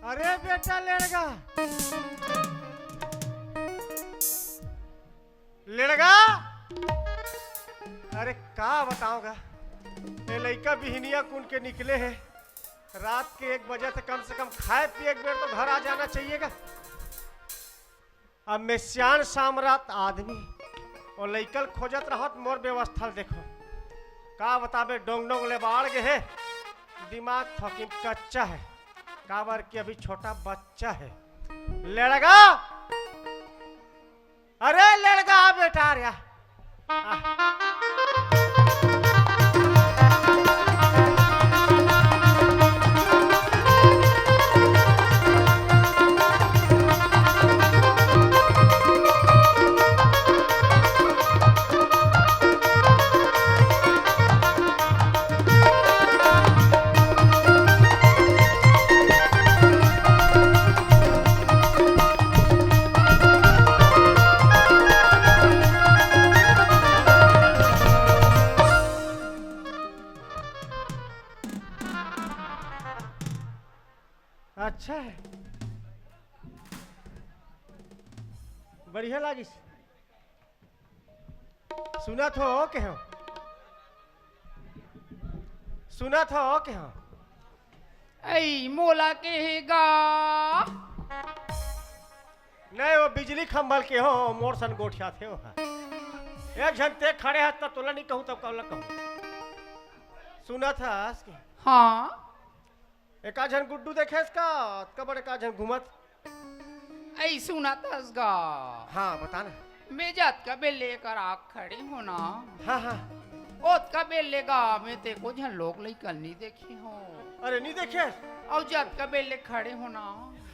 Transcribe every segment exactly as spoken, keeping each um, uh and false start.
अरे बेटा लेड़गा, लेड़गा, अरे का बतावं गा, ये लइका बिहनिया कुन के निकले हे। रात के एक बजे त कम से कम खाए पिए के बेर तो घर आ जाना चाहिए गा। अब मैं सियान सामरात आदमी अउ लइका ल खोजत रहत, मोर व्यवस्था ल देखो। का बताबे, डोंग डोंग ले बाढ़ गे हे, दिमाग थोकिन कच्चा हे, काबर कि अभी छोटा बच्चा हे। लेड़गा, अरे लेड़गा, आ बेटा, आ रे, आ। अच्छा हे, बढ़िया लागिस। सुनत हो के हो? सुनत हो के हो? ऐ मोला केहे गा। नहीं, वो बिजली खंभल के हो, मोर सन गोठियाथे हो। एक झन ते खड़े हस त तोला नहीं कहूँ, तब काला कहूँ। सुनत हस के? हाँ। एका झन गुड्डू देखेस का? अतका बड़े का झन घूमत? ऐ सुनत हस गा। हाँ, बता ना। मैं जतका बेर ले एकर आग खड़े हो ना। हाँ, हाँ। ओतका बेर ले गा, मैं ते को झन लोग लइका नहीं देखे हो। अरे, नहीं देखे? अउ जतका बेर ले खड़े हो ना।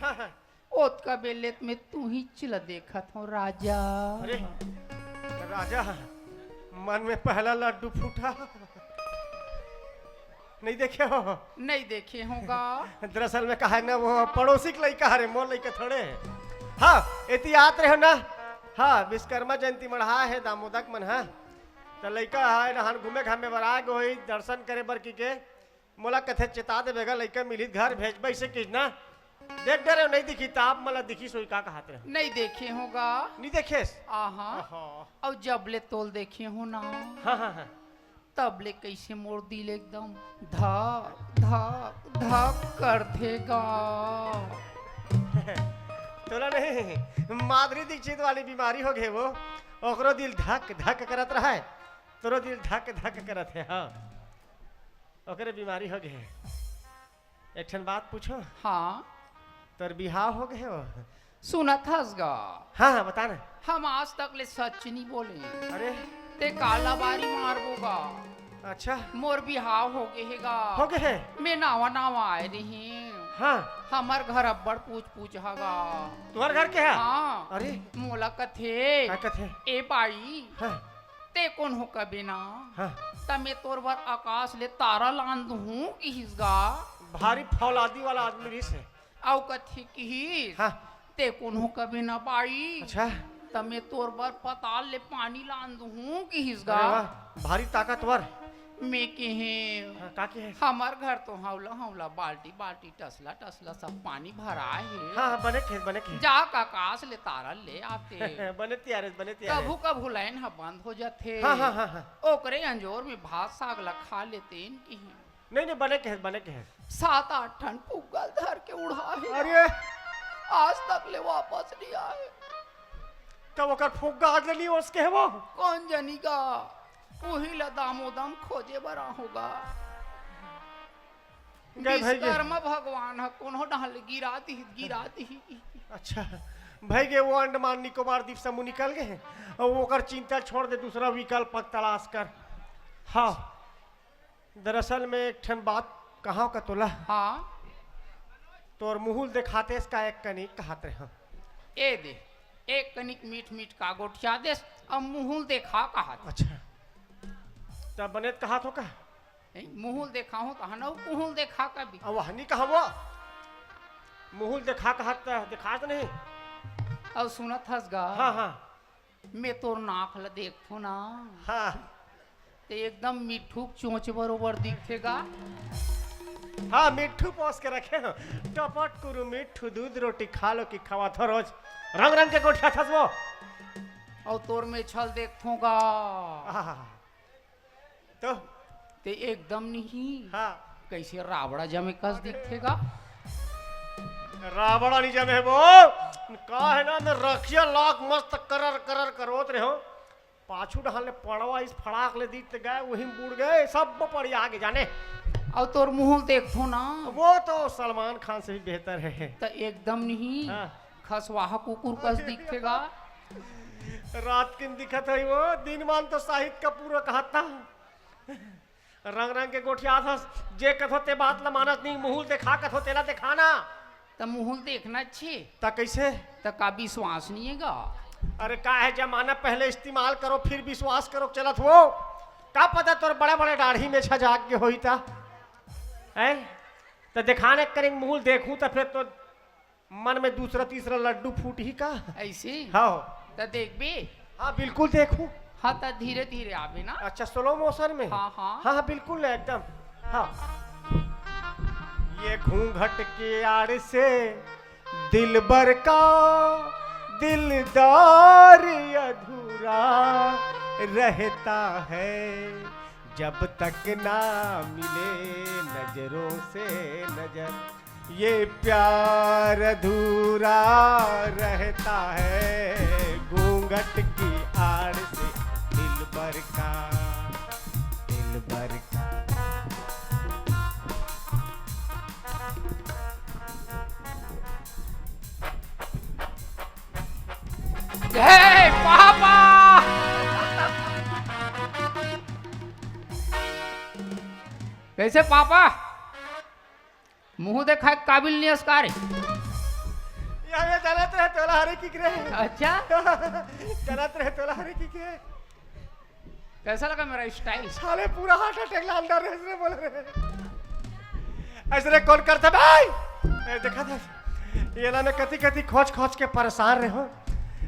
हाँ, हाँ। ओतका बेर ले मैं तुही चिला देखत हो राजा। अरे, राजा, मन में पहला लड्डू फूटा। नहीं देखे हो? नहीं देखे हो गा। दरअसल में कहा है ना, वो पड़ोसी के लइका हरे, मोर लइका थोड़े हे। हाँ, एती आत रहे हो ना? हाँ, विश्वकर्मा जयंती मढ़ा हे दामोदक मन, हाँ। त लइका हे नहान घूमे घामे बर आ गे होही, दर्शन करे बर की के। मोला कथे चेता देबे गा, लइका मिलही त घर भेजबे, अइसे किस ना। देख डरे हो, नहीं दिखी, त आप मला दिखी सोई का कहत रहे। नहीं देखे हो गा। नहीं देखेस? आहा। आहा। अउ जब ले तोल देखे हो ना। हाँ, हाँ, हाँ। तब ले कइसे मोर दिल एकदम धक, धक, धक करथे गा। तोला नहीं, माधुरी दीक्षित वाली बीमारी हो गे वो, ओकरो दिल धक, धक करत रहय, तोरो दिल धक, धक करत हे, हाँ, ओकरे बीमारी हो गे हे। एक ठन बात पूछो। हाँ। तोर बिहाव हो गे हे वो? सुनत हस गा? हाँ, हाँ, बता ना। हम आज तक ले सच नहीं बोले। अरे। ते काला बारी मारबो गा। अच्छा। मोर बिहाव हो गे हे गा। हो गे हे? मैं नावा नावा आए रही। हाँ। हमर घर अब्बड़ पूछ पूछ हा गा। तुम्हार घर के हे? हाँ। अरे। मोला कथे। का कथे? ए बाई। हाँ। ते कोन हो कबे ना? हाँ। त मैं तोर बर आकाश ले तारा लान दूहूं किहिस गा। भारी फौलादी वाला आदमी रिहिस हे। अउ कथे किहिस, हाँ। ते कोन हो कबे ना बाई। अच्छा। त मैं तोर बर पताल ले पानी लान दूहूं किहिस गा। अरे वाह, भारी ताकतवर। मैं केहे, हाँ, का केहे? हमर घर तो हौला हौला बाल्टी बाल्टी टसला टसला सब पानी भराए हे। हाँ, हाँ, बने केहे, बने केहे। जा का आकाश ले तारा ले आते। बने तियारे, बने तियारे। कभू कभू लाइन ह बंद हो जाथे। हाँ, हाँ, हाँ, हाँ। ओकरे अंजोर में भात साग ला खा लेतेन किहिन। नहीं, नहीं, बने केहे, बने केहे। सात आठ ठन फुग्गा ल धर के उड़ाहे। अरे। आज तक ले वापस नहीं आए। त ओकर फुग्गा आज ले नहीं ओस के हे वो? कोन जनी गा, उही ला दामोदम खोजे बर आहूं गा। गए भाई गे। विश्वकर्मा भगवान ह कोनो डाहर ले गिरा दिही, गिरा दिही। अच्छा, भाई गे वो अंडमान निकोबार द्वीप समूह निकल गे हे, अउ ओकर चिंता छोड़ दे, दूसरा विकल्प तलाश कर। हाँ, दरअसल में एक ठन बात कहां का तोला। हाँ। तोर मुहुल देखातेस का एक कनिक कहत रहे हम। ए दे, एक कनिक मीठ मीठ का गोठिया देस, अब मुहुल देखा कहत। अच्छा। तब बने त कहत हो का? ए, मुहुल देखाहूं त हनऊ कुहुल देखा कबे। अब वहनी कहा वो? मुहुल देखा कहत त देखात नहीं। अउ सुनत हस गा? हाँ, हाँ। मैं तोर नाक ल देखथों ना। हाँ। ते एकदम मिठू के चोंच बरोबर दिखथे गा। हाँ, मिट्ठू पोस के रखे हो। टपट कुरु मिट्ठू, दूध रोटी खा लो कि खवाथो रोज। रंग रंग के गोठियाथस वो। अउ तोर में छल देखथों गा। आहा। तो? ते एकदम नहीं। हाँ। कइसे रावड़ा जमे कस दिखथे गा? रावड़ा नहीं जमे वो। का हे ना, मैं रखिया लाख मस्त करर करर करोत रहे हो। पाछू डहर ले पड़वा इस फड़ाक ले दीत गए, वही बुड़ गए, सब पड़िया आगे जाने। अउ तोर मुंह देखथों ना। वो तो सलमान खान से भी बेहतर है। त एकदम नहीं। हाँ। खसवाहा कुकुर कस दिखथे गा। रात किन दिखत है वो, दिन मान तो शाहिद कपूर कहत था। रंग रंग के गोठियाथस, जे कथो ते बात ला मानस नहीं, मुहुल देखा कथो तेला देखाना। त मुहुल देखना अच्छे। त कइसे? त का विश्वास नहीं हे गा? अरे का हे, जमाना पहले इस्तेमाल करो फिर विश्वास करो चलत हो। का पता तोर बड़े बड़े दाढ़ी में छजाक के होई ता। हैं? त देखाने करेंगे मुहुल देखूं त फिर तो मन में दूसरा तीसरा लड्डू फूट ही का? ऐसे? हाँ। त देखबे? हाँ, बिल्कुल देखूं। हाँ, त धीरे धीरे आबे ना। अच्छा, स्लो मोशन में? हाँ, हाँ। हाँ, हाँ, बिल्कुल ना, एकदम। हाँ। ये घूंघट के आड़ से दिलबर का दिलदार अधूरा रहता है, जब तक ना मिले नजरों से नजर। ये प्यार अधूरा रहता है, घूंघट की आड़ से दिलबर का, दिलबर का। हे पापा! कैसे पापा? मुंह देखाय काबिल नहीं अस्कार। ये हमें जानत रहे तोला हरे की रे। अच्छा? जानत रहे तोला हरे की रे। कैसा लगा मेरा स्टाइल? साले पूरा हार्ट अटैक लान डारे, ऐसने बोले रहे। ऐसने कौन करता भाई? ए, देखा था? ये ला मैं कति कति खोज खोज के परेशान रहे हो।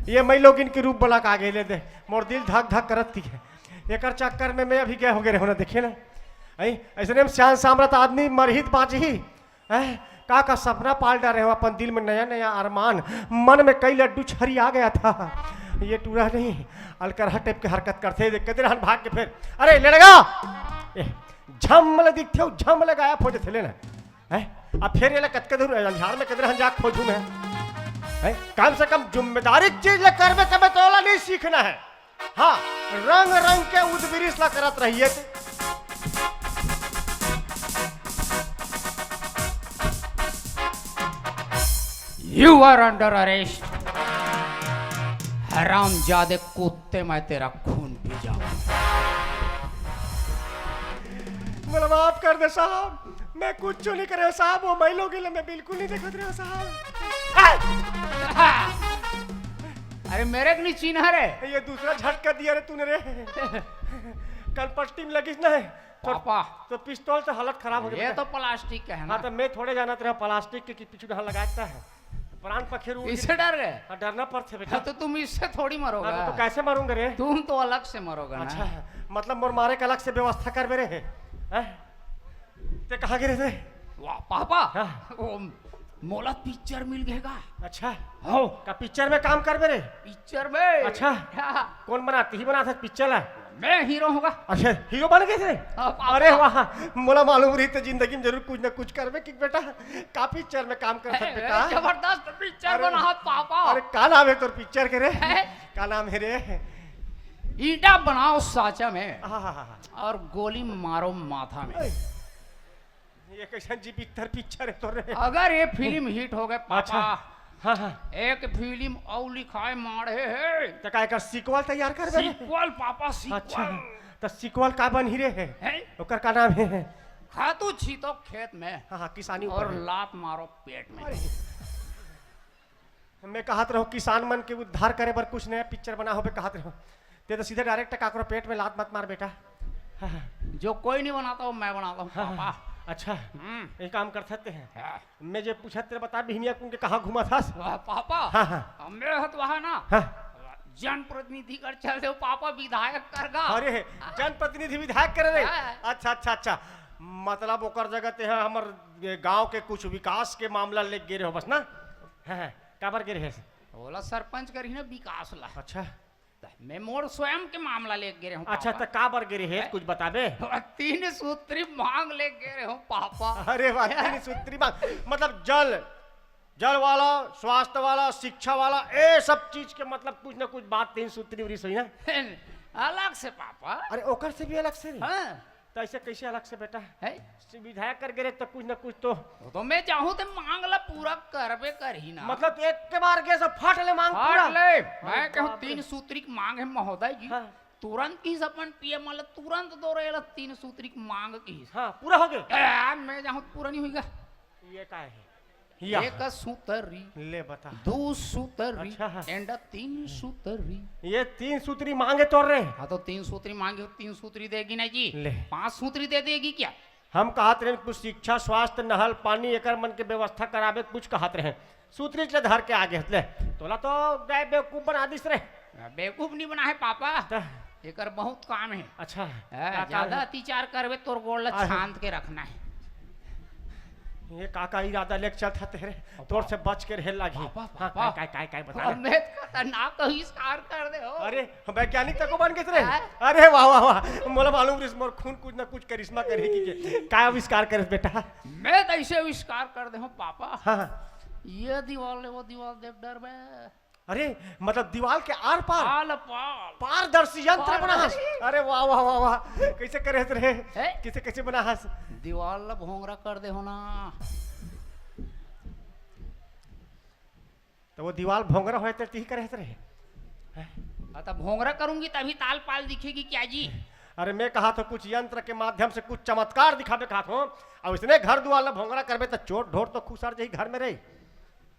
ये मैं लोग इनके रूप बला का आगे ले दे। मोर दिल धक धक करत थी है। एकर चक्कर में मैं अभी गए हो गए रहे हो ना, देखे ना। ऐ, ऐसने में सियान सामरत आदमी मरही त बाँचही। हैं? का का सपना पाल डारे हो अपन दिल में, नया नया अरमान, मन में कई लड्डू छरी आ गया था। ये टूरा नहीं, अलकरहा टाइप के हरकत करथे, देख के दिन भाग के फिर, अरे लड़गा, ए, झम ले दिखथे, झम ले गायब हो जथे, लेना। हैं? अब फिर ये ले कतके दूर अंधार में किधर हम जा खोजूं मैं? हैं? कम से कम जिम्मेदारी चीज ले करबे तबे तोला नहीं सीखना है। हाँ, रंग रंग के उद्वृष ला करत रहिए ते। You are under arrest। हरामजादे कुत्ते, मैं तेरा खून पी जाऊंगा। मोला माफ कर दे साहब, मैं कुछ नहीं करे साहब, वो मैं लोग ले मैं बिल्कुल नहीं देखत रहे साहब। अरे मेरे को नहीं चिन्हा रे। ये दूसरा झटका दिया रे तूने रे। कल पट्टी में लगिस ना है। तो, पापा। तो पिस्तौल से हालत खराब हो गई ये बेटा। तो प्लास्टिक का है ना। हाँ, तो मैं थोड़े जानत रहा प्लास्टिक के कि पीछू ढाल लगाता है। प्राण पखेरु उड़ इसे गए। डर गए? हाँ, डरना पड़ते बेटा। हाँ, तो तुम इससे थोड़ी मरोगा। हाँ, तो, तो कैसे मरूंगा रे? तुम तो अलग से मरोगा ना। अच्छा, मतलब मोर मारे का अलग से व्यवस्था कर मेरे है। हैं? ते कहाँ गिरे थे? वाह, पापा। हाँ। वो मोला पिक्चर मिल गए का? अच्छा। हो। का पिक्चर में काम कर मेरे? पिक्चर में। अच्छा। हाँ। कौन बनाते ही बनाते पिक्चर है? मैं हीरो हूँ का। अच्छा, हीरो बन गए थे? हाँ, पापा। अरे वाह, मोला मालूम रही तो जिंदगी में जरूर कुछ ना कुछ करबे कि बेटा। का पिक्चर में काम कर सकते ए, का? जबरदस्त पिक्चर अरे, बना है पापा। अरे का नाम है तोर पिक्चर के रे? हैं? का नाम है रे? ईंटा बनाओ सांचा में हाँ, हाँ, हाँ, हाँ। और गोली मारो माथा में। ए, ये कैसन जी पिक्चर, पिक्चर है तोर रे? अगर ये फिल्म हिट हो गए पापा, अच्छा। हाँ, हाँ। एक फिल्म और लिखाए मारे है। तो का एकर सीक्वल तैयार कर दे? सीक्वल पापा, सीक्वल। अच्छा, तो सीक्वल का बनही रे है? हैं? ओकर का नाम है? खातू छीतो खेत में हाँ, हाँ, किसानी ऊपर और है। लात मारो पेट में। अरे। मैं कहत रहो किसान मन के उद्धार करे बर कुछ नया पिक्चर बना होबे कहत रहो। ते तो सीधे डायरेक्ट काकरो पेट में लात मत मार बेटा। हाँ, हाँ। जो कोई नहीं बनाता वो मैं बनाता हूँ हाँ, पापा। हाँ। अच्छा, हम्म। ये काम कर सकते हैं। हाँ। मैं जे पूछत तेरे बता बिहनिया कुन के कहाँ घुमा था? वाह पापा। हाँ, हाँ। मैं हत वहाँ ना। हाँ। जनप्रतिनिधि कर चल दे पापा, विधायक कर गा। अरे, जनप्रतिनिधि विधायक करे रे? हाँ। अच्छा, अच्छा, अच्छा। मतलब ओकर जगह ते है हमर ये गांव के कुछ विकास के मामला लेके गे रहे हो बस ना? हाँ, हाँ, काबर गे रहे? ओला सरपंच करही ना विकास ला। अच्छा। त मैं मोर स्वयं के मामला लेके गे रहे हूँ अच्छा, पापा। त काबर गे रहे, हैं? कुछ बताबे? तीन सूत्री मांग लेके गे रहे हूँ पापा। अरे वाह, तीन सूत्री मांग, मतलब जल, जल वाला, स्वास्थ्य वाला, शिक्षा वाला, ए सब चीज के मतलब कुछ ना कुछ बात तीन सूत्री उरी सही ना? अलग से पापा। अरे ओकर से भी अलग से रे? हाँ। त ऐसे कैसे अलग से बेटा? है? विधायक कर गे रहे त कुछ ना कुछ तो। तो मैं चाहूँ त मांग ला पूरा करबे करही ना। मतलब एक के बार गे सब फट ले मांग फट पूरा। ले। मैं अरे कहूँ बाप रे। तीन सूत्री के मांग है महोदय जी। हाँ। तुरंत किहिस अपन पीएम वाला, तुरंत दो रेला तीन सूत्री के मांग किहिस। हाँ, पूरा हो गए। ए, मैं चाहूँ पूरा नहीं होइगा। ये का है? या। एक सूतरी, ले बता। दो सूतरी, अच्छा। And तीन सूतरी। ये तीन सूतरी मांगे तोर रे। हाँ, तो तीन सूतरी मांगे, तीन सूतरी देगी ना जी। ले। पांच सूतरी दे देगी क्या? हम कहत रहेन कुछ शिक्षा, स्वास्थ्य, नहल, पानी, एकर मन के व्यवस्था कराबे, कुछ कहत रहेन। सूतरी ले धर के आगे हस ले। तोला तो गाय बेवकूफ बना दिस रे। बेवकूफ नहीं बना है पापा। त? एकर बहुत काम है। अच्छा, हाँ, का काम ज्यादा है? अतिचार करबे तोर गोड़ ला अरे। छांद के रखना है। ये का का इरादा लेके चलत हस तेरे? पापा। तोर से बच के रहे लागी। पापा, हाँ, पापा। काय, काय, काय, काय बता अब दे। मैं खतरनाक आविष्कार कर दे हो। अरे, वैज्ञानिक तको बन गेस रे। हाँ। अरे वाह, वाह, वाह। मोला मालूम रिस मोर खून कुछ ना कुछ करिश्मा करही कि के। का आविष्कार करेस बेटा? मैं तो ऐसे आविष्कार कर दे हूँ पापा। हाँ, हाँ। ये दीवाल ले वो दीवाल देख डरबे। अरे, मतलब दीवाल के आर पार? आल पाल। पारदर्शी यंत्र बनाहस। पारदर्शी। अरे वाह, वाह, वाह, वाह। कैसे करेस रे? हैं? कैसे, कैसे बनाहस? दीवाल ला भोंगरा कर दे हो ना। त वो दीवाल भोंगरा होय त तिही करेस रे? हैं? हाँ, त भोंगरा करूंगी तभी ताल पाल दिखेगी क्या जी? अरे मैं कहत हों कुछ यंत्र के माध्यम से कुछ चमत्कार दिखाबे कहत हों, अउ इसने घर दुआर ला भोंगरा करबे त चोर ढोर तो खुसर जाही घर में रे।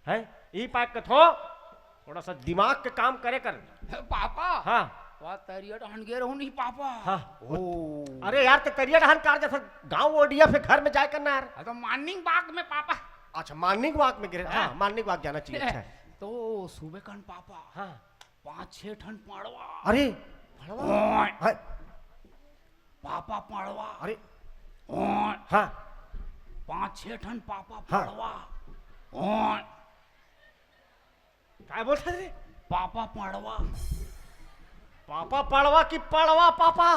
हैं? ई पाय कथों, थोड़ा सा दिमाग के काम करे कर। पापा। हाँ। वाह, तरिया डहन गे रहूं नहीं पापा। हाँ। ओ। अरे यार, त तरिया डहन कार जैसा गांव ओडिया फिर घर में जाय करना यार। हाँ, तो morning walk में पापा। अच्छा, morning walk में गे रहे। हाँ। हाँ, morning walk जाना चाहिए, अच्छा। तो सुबह कन पापा। हाँ। पांच छह ठन पड़वा। अरे, पड़वा? ओए। हाँ। पापा पड़वा। अरे। ओए। हाँ। पांच छह ठन पापा हाँ। पड़वा। ओए। काय बोलत हस रे? पापा पड़वा। पापा पड़वा कि पड़वा पापा?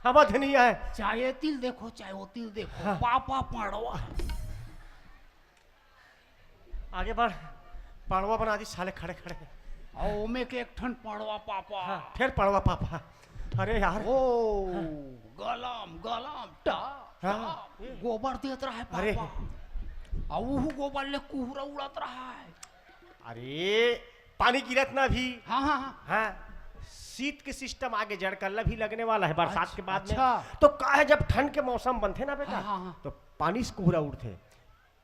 समझ नहीं आए। चाहे तिल देखो, चाहे वो तिल देखो, हाँ। पापा पड़वा। आगे बढ़, पड़वा बना दिस साले खड़े खड़े। अउ ओमे के एक ठन पड़वा पापा। हाँ, फिर पड़वा पापा। अरे यार। ओ, हाँ। गलम, गलम, टा, हाँ। टा, गोबर देत रहा है अरे। पापा। अउ उहू गोबर ले कुहरा उड़त रहा है। अरे, पानी गिरत ना भी। हाँ, हाँ, हाँ। हाँ, शीत के system आगे जड़ कल्ला भी लगने वाला है बरसात अच्छा, के बाद में। अच्छा। तो का है, जब ठंड के मौसम बनथे ना बेटा, हाँ, हाँ, हाँ। तो पानी से कुहरा उड़थे।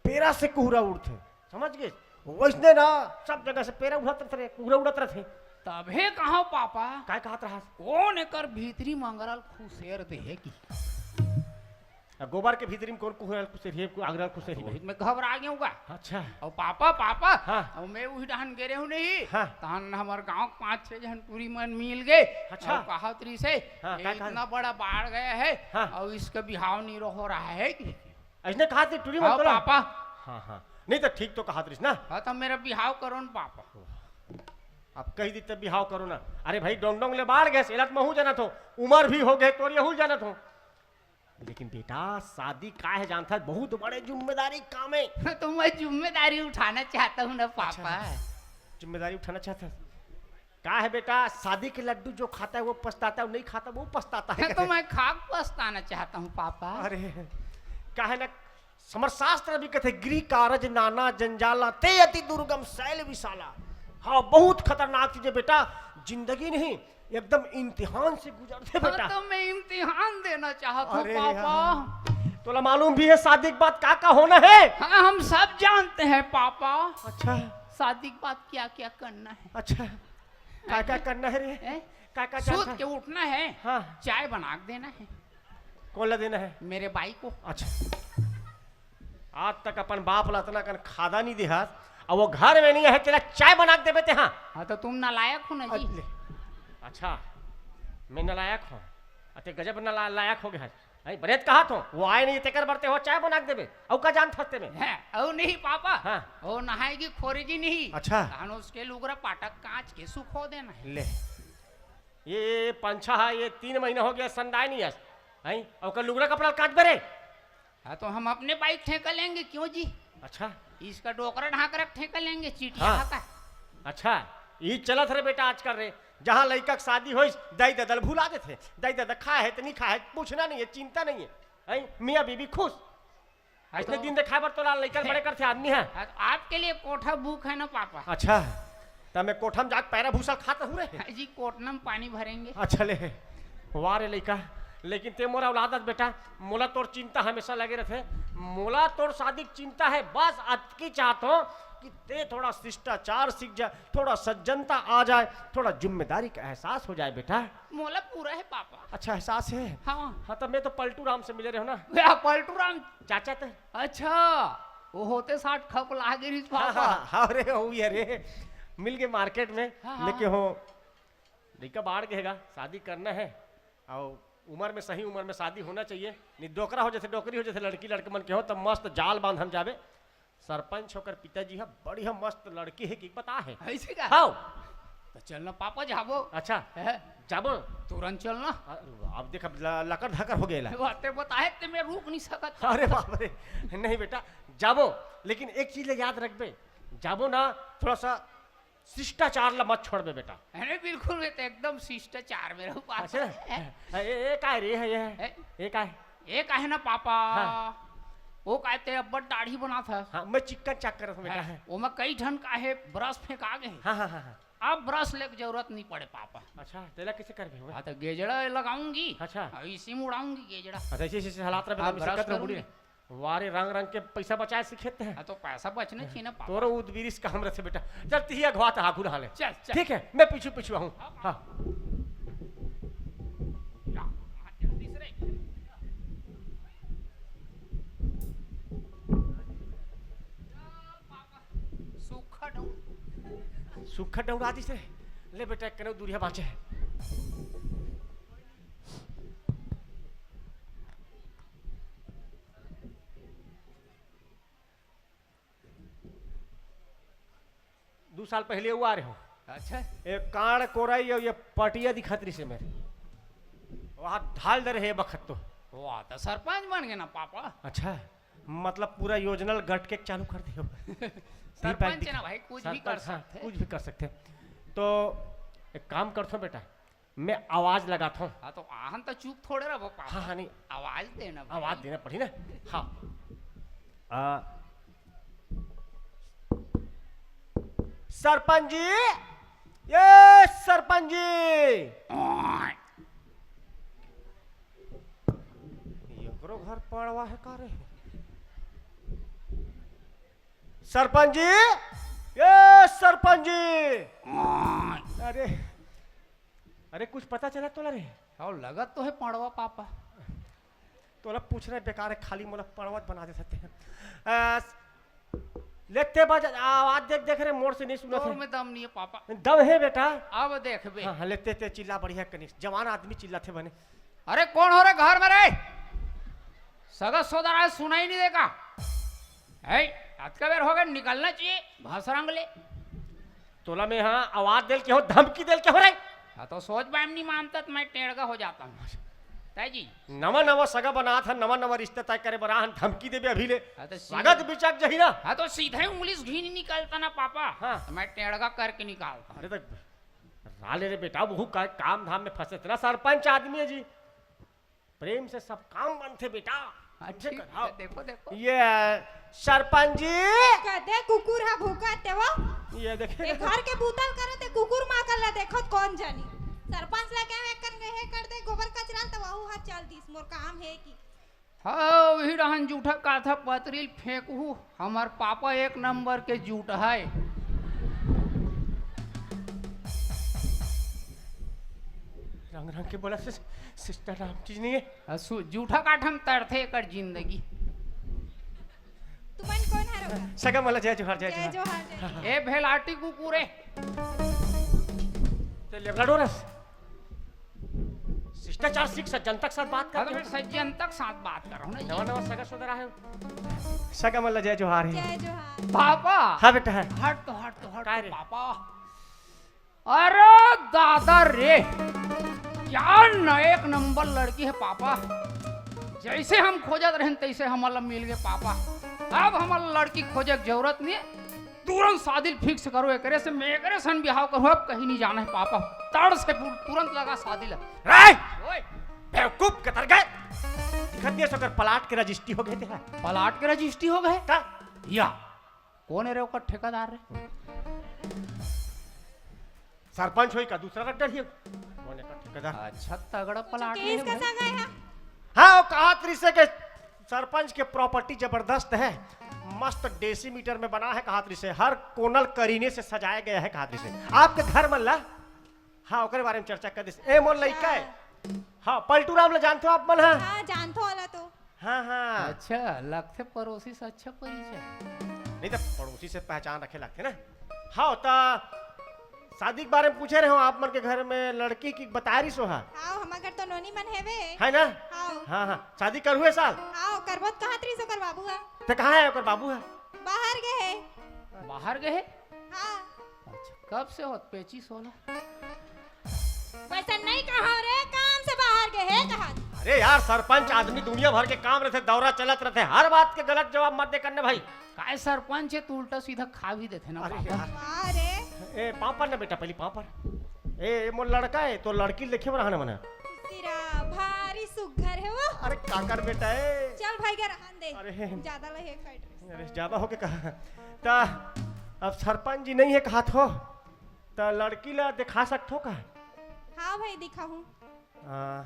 पेरा से कुहरा उड़थे, समझ गेस? वइसने ना सब जगह से पेरा उड़त रथे, कुहरा उड़त रथे। तभे कहों पापा। काय कहत रहस? कोन एकर भीतरी म अंगरा ल खुसेर दे हे कि? आ, गोबर के भीतरी म कोन कुहरा ल खुसेर हे, अंगरा ल खुसेर हे? वही मैं घबरा गेंव गा। अच्छा। अउ पापा, पापा, हाँ। अउ मैं उही डहन गे रेहेंव नहीं, हाँ। तहन हमर गांव के पांच छह झन टूरी मन मिल गे। अच्छा। अउ कहत रहिस हे, हाँ, ये काय कहत? इतना बड़ा बाढ़ गया है, हाँ। अउ इसका बिहाव नहीं हो रहा है कि? अइसने कहत रहिस टूरी मन हाँ, तोला? पापा। हाँ, हाँ। नहीं त ठीक तो कहत रहिस ना। हाँ, त मेरा बिहाव करो न पापा। अब कहि दिस त बिहाव करो ना। अरे भाई, डोंग डोंग ले बाढ़ गेस, एला त महूं जानत हों। उमर भी हो गे तोर, एहू ल जानत हों। लेकिन बेटा, शादी का हे जानत हस, बहुत बड़े जिम्मेदारी के काम हे। तो मैं जिम्मेदारी उठाना चाहता हूँ ना पापा। अच्छा, जिम्मेदारी उठाना चाहत हस। का हे बेटा, शादी के लड्डू जो खाता है वो पछताता है, वो नहीं खाता वो पछताता है। तो मैं खा के पछताना चाहता हूँ पापा। अरे, का हे ना, समर शास्त्र भी कथे, "गृह कारज नाना जंजाला, ते अति दुर्गम शैल विशाला।" हाँ, बहुत खतरनाक चीज हे बेटा, जिंदगी नहीं, एकदम इम्तिहान से गुजरथे हाँ, बेटा। तो मैं इम्तिहान देना चाहत हूँ अरे पापा। यार, तोला मालूम भी हे शादी के बाद का का होना हे? हाँ, हम सब जानते हैं पापा। अच्छा। शादी के बाद क्या क्या करना है? अच्छा, का का करना हे रे? हैं? का का सुत जानत हस? के उठना है, हाँ। चाय बना के देना है। कोन ला देना हे? मेरे बाई को। अच्छा। आज तक अपन बाप ला अतना कन खादा नहीं देहस, अउ वो घर में नहीं हे, तेला चाय बना के देबे तेहा। हाँ, तो तुम नालायक हो ना जी। अरे, अच्छा, मैं नालायक हों? अते गजब नाला-, लायक हो गे हस। नहीं, बने त कहा थो, वो आए नहीं, तेकर बर ते हो चाय बना के देबे। अउ का जानत हस ते में? हैं, अउ नहीं पापा। हाँ। वो नहाएगी खोरेगी नहीं। अच्छा। तहन उसके लुगरा पाटक कांच के सुखो देना है। ले। ये पंछा है, ये तीन महीना हो गया, संदाय नहीं है। हैं? अउ का लुगरा कपड़ा कांच बरे? हाँ, तो हम अपने बाइक ठेका लेंगे, क्यों जी? अच्छा। इसका डोकरा ढाकरा ठेका लेंगे, चिटिया हाँ। का। अच्छा, ई चलत रे बेटा आजकल रे, जहाँ लइका के शादी होइस, दाई ददा ल भुला देथे। दाई ददा खाए है त नहीं खाए है, पूछना नहीं है, चिंता नहीं है। हैं? मियाँ बीबी खुश। हाँ, अइसने तो दिन देखाए बर तोला लइका ल बड़े करथे आदमी है। हाँ, तो आपके लिए कोठा बुक है ना पापा? अच्छा, त मैं कोठा में जाके पैरा भूसा खात हूँ रे। हाँ जी, कोटना में पानी भरेंगे। अच्छा ले, वाह रे लइका, लेकिन ते मोर औलाद अस बेटा, मोला तोर चिंता हमेशा लगे रथे। मोला तोर शादी के चिंता है, बस अतकी चाहत हूँ कि ते थोड़ा शिष्टाचार सीख जाए, थोड़ा सज्जनता आ जाए, थोड़ा जिम्मेदारी का एहसास हो जाए बेटा। मोला पूरा है पापा। अच्छा, एहसास है? हाँ। हाँ, त मैं तो पलटू राम से मिले रहे हो ना। या पलटू राम? चाचा ते। अच्छा, वो होते साठ खप लागे रिस हाँ, पापा। हाँ, हाँ, अरे, वही, अरे, मिल के मार्केट में, हाँ, हाँ। लेके हो, लइका बाढ़ के हेगा, शादी करना है, अउ उमर में, सही उमर में शादी होना चाहिए, नहीं डोकरा हो जथे, डोकरी हो जथे, लड़की लड़के मन के हो, तब मस्त जाल बांध हम जाबे। सरपंच होकर पिताजी ह बढ़िया मस्त लड़की है कि बता है। ऐसे का? हाँ। त चलना पापा, जाबो। अच्छा। है? जाबो। तुरंत चलना। अ-, अब देख, अब ल-, लकर धकर हो गया। बातें बताए ते मैं रुक नहीं सकत। अरे बाप रे, नहीं बेटा, जाबो, लेकिन एक चीज ले याद रखबे, जाबो ना, थोड़ा सा शिष्टाचार ला मत छोड़बे बेटा। अरे बिल्कुल, मैं तो एकदम शिष्टाचार में रहूँ पापा। अच्छा। ए, ए, ए, काय रे, है ये? ए? ए, काय? ए, काय है ना पापा? हाँ। वो काय ते अब्बड़ दाढ़ी बनात हस। हाँ, मैं चिक्कन चाक करत हूँ बेटा। है, वो मैं कई ठन का है, ब्रश फेंका गए। हाँ, हाँ, हाँ, हाँ। अब ब्रश लेके जरूरत नहीं पड़े पापा। अच्छा, तेला कैसे करबे हुए? हाँ, तो गेजड़ा लगाऊंगी। अच्छा। और इसी में उड़ाऊंगी गेजड़ा। अच्छा, इसी, इसी हालात रहे, हाँ, मैं ब्रश सिक्कत रहूँ, करूंगी। बुढ़िया। वारे रंग रंग के पैसा बचाए सीखे ते हैं। हाँ, तो पैसा बचने चाहिए ना पापा। तोरो उद बीरिस का हम रथे बेटा। चल, तिही अगवा त हागू नहा ले। चल, चल। ठीक है, मैं पीछू पीछू आऊँ। हाँ, हाँ। हाँ। जा, हाँ, जल्दी से रे। सूखा डौड़। सूखा डौड़ा दिस रे। ले बेटा, एक कने दूरिया बाँचे। दू साल पहले वो आ रहे हो। अच्छा। ये कांड़ कोराई और ये पटिया दिखत रही से मेरे। वहाँ ढाल दे रहे बखत तो। वाह, तो सरपंच बन गए ना पापा। अच्छा, मतलब पूरा योजना गट के चालू कर दियो। सरपंच है ना भाई, कुछ भी कर सरपंच, हाँ, सकते हैं। कुछ भी कर सकते हैं। तो एक काम करथो बेटा, मैं आवाज लगाथो। हाँ, तो आहन तो चुप थोड़े रहो पापा। हाँ, हाँ, नहीं। आवाज देना भाई। आवाज देना पड़ी ना। हाँ। आ, सरपंच जी, ये सरपंच जी। एकरो घर पड़वा है का रे? सरपंच जी, ये सरपंच जी। अरे, अरे, कुछ पता चला तोला रे? और लगत तो है पड़वा पापा। तोला पूछ रहे बेकार है, खाली मोला पड़वा बना दे सकते हैं। आ, लेते बज आवाज देख, देख रे, मोर से नहीं सुना तोर था। में दम नहीं है पापा। दम है बेटा। अब देखबे। हाँ, हाँ, लेते ते चिल्ला बढ़िया कनिस। जवान आदमी चिल्ला थे बने। अरे कौन हो रे घर में रे? सगा सोदर आज सुनाई नहीं देगा। है, अतका बेर हो गए, निकलना चाहिए, भसरंग ले। तोला में हाँ आवाज देल के हो, धमकी देल के हो रे। हाँ, तो सोच बाय नहीं मानता तो मैं टेढ़गा हो जाता हूँ। ताई जी। नवा नवा सगा बना था, नवा नवा रिश्ता तय करे बरा हन, धमकी देबे अभी ले। हाँ, तो सगा सीधे तो बिचक जही ना। हाँ, तो सीधे उंगली से घी नहीं निकलता ना पापा। हाँ। तो मैं टेढ़गा करके निकालता हूँ। अरे तो राले रे बेटा, वो का काम धाम में फंसे थे ना, सरपंच आदमी है जी। प्रेम से सब काम बनथे बेटा। हाँ, समझे ठीक कर, हाँ। है, देखो, देखो। ये सरपंच जी। कदे कुकुर हा भूकत हे वो। ये देखे। ये घर के बूता ल करत हे, कुकुर माकर ला देखत कौन जानी। सरपंच ला कहे, "कर, हे कर दे, गोबर कचरा ल," त वहू हा चल दिस, "मोर काम हे कि।" हाँ, वही रहन जूठा काथा पतरी ल फेंकहू। हमर पापा एक नंबर के जूठ है। रंग रंग के बोला से, सिस्टर राम चीज नहीं है। आ, सु-, जूठा काठम तड़थे एकर जिंदगी। तुमन कौन हरो? सगा मला जय जोहार, जय जय जोहार। जोहार, जय जोहार। ए भेलाटी कुकुरे। ते लेबरा डोरस। चार सिख सज्जन तक साथ बात करते हो। सज्जन तक साथ बात करो ना। नवा नवा सगा सुधरा है। सगा मन ला जय जोहार है। जय जोहार। पापा। हाँ बेटा है। हट तो, हट तो, हट तो, पापा। अरे दादा रे, क्या न एक नंबर लड़की है पापा। जैसे हम खोजत रहेन तैसे हमन ला मिल गे पापा। अब हमन ला लड़की खोजे के जरूरत नहीं, तुरंत शादी ल fix करो, एकरे से मैं एकरे सन बिहाव करूँ, अब कहीं नहीं जाना है पापा। तड़ से पु-, तुरंत लगा शादी ला। रे! ओए! बेवकूफ कतर गए। दिखत नहीं है सकर प्लाट के रजिस्ट्री हो गए थे। प्लाट के रजिस्ट्री हो गए? का? या। कौन है रे ओकर ठेकेदार रे? सरपंच होई का, दूसरा रद्दर ही। कौन है का ठेकेदार? अच्छा, तगड़ा प्लाट केस में का भाई। सगा है? हाँ, वो कहा त्रिसे के सरपंच के प्रॉपर्टी जबरदस्त है, मस्त डेसीमीटर में बना है कहा त्रिसे, हर कोनल करीने से सजाया गया है कहा त्रिसे। आपके घर मन ला, हाँ, ओकरे बारे में चर्चा कर दिस। ए मोर लइका है। हाँ, पलटू राम ला जानते हो आप मन? हाँ, हाँ, जानथो वाला तो। हाँ, हाँ। अच्छा, लगथे पड़ोसी से अच्छा परिचय। नहीं तो पड़ोसी से पहचान रखे लगथे ना। हाँ, तो शादी के बारे में पूछे रहे हो, आप मन के घर में लड़की की बता रही सो हा। हाँ, हमर घर तो नोनी मन हेवे। है ना? हाँ। हाँ, हाँ। शादी करहू ए साल? हाँ, करबो त कहाँ तरी सो कर बाबू हा। तो कहाँ है ओकर बाबू हा? बाहर गए है। बाहर गए है? हाँ। अच्छा, कब से होत पेचिस होला? वैसा नहीं कहा रे, काम से बाहर गए है कहा। अरे यार, सरपंच आदमी दुनिया भर के काम रहते, दौरा चलत रहते, हर बात के गलत जवाब मत दे करने भाई। काय सरपंच है, तू उल्टा सीधा खा भी देथे ना अरे पापा। यार। वाह रे। ए, पापड़ ना बेटा, पहली पापड़। ए, ए, मोर लड़का है, तो लड़की देखे बर आना मना। सिरा भारी सुग्घर है वो। अरे काकर बेटा है। चल भाई, क्या रहन दे। अरे। ज्यादा ला हे खाइट रहे। अरे, ज्यादा हो के कहा। ता अब सरपंच जी नहीं है कहा थो, ता लड़की ला दिखा सकथो का? हाँ भाई, दिखाहूँ। आ,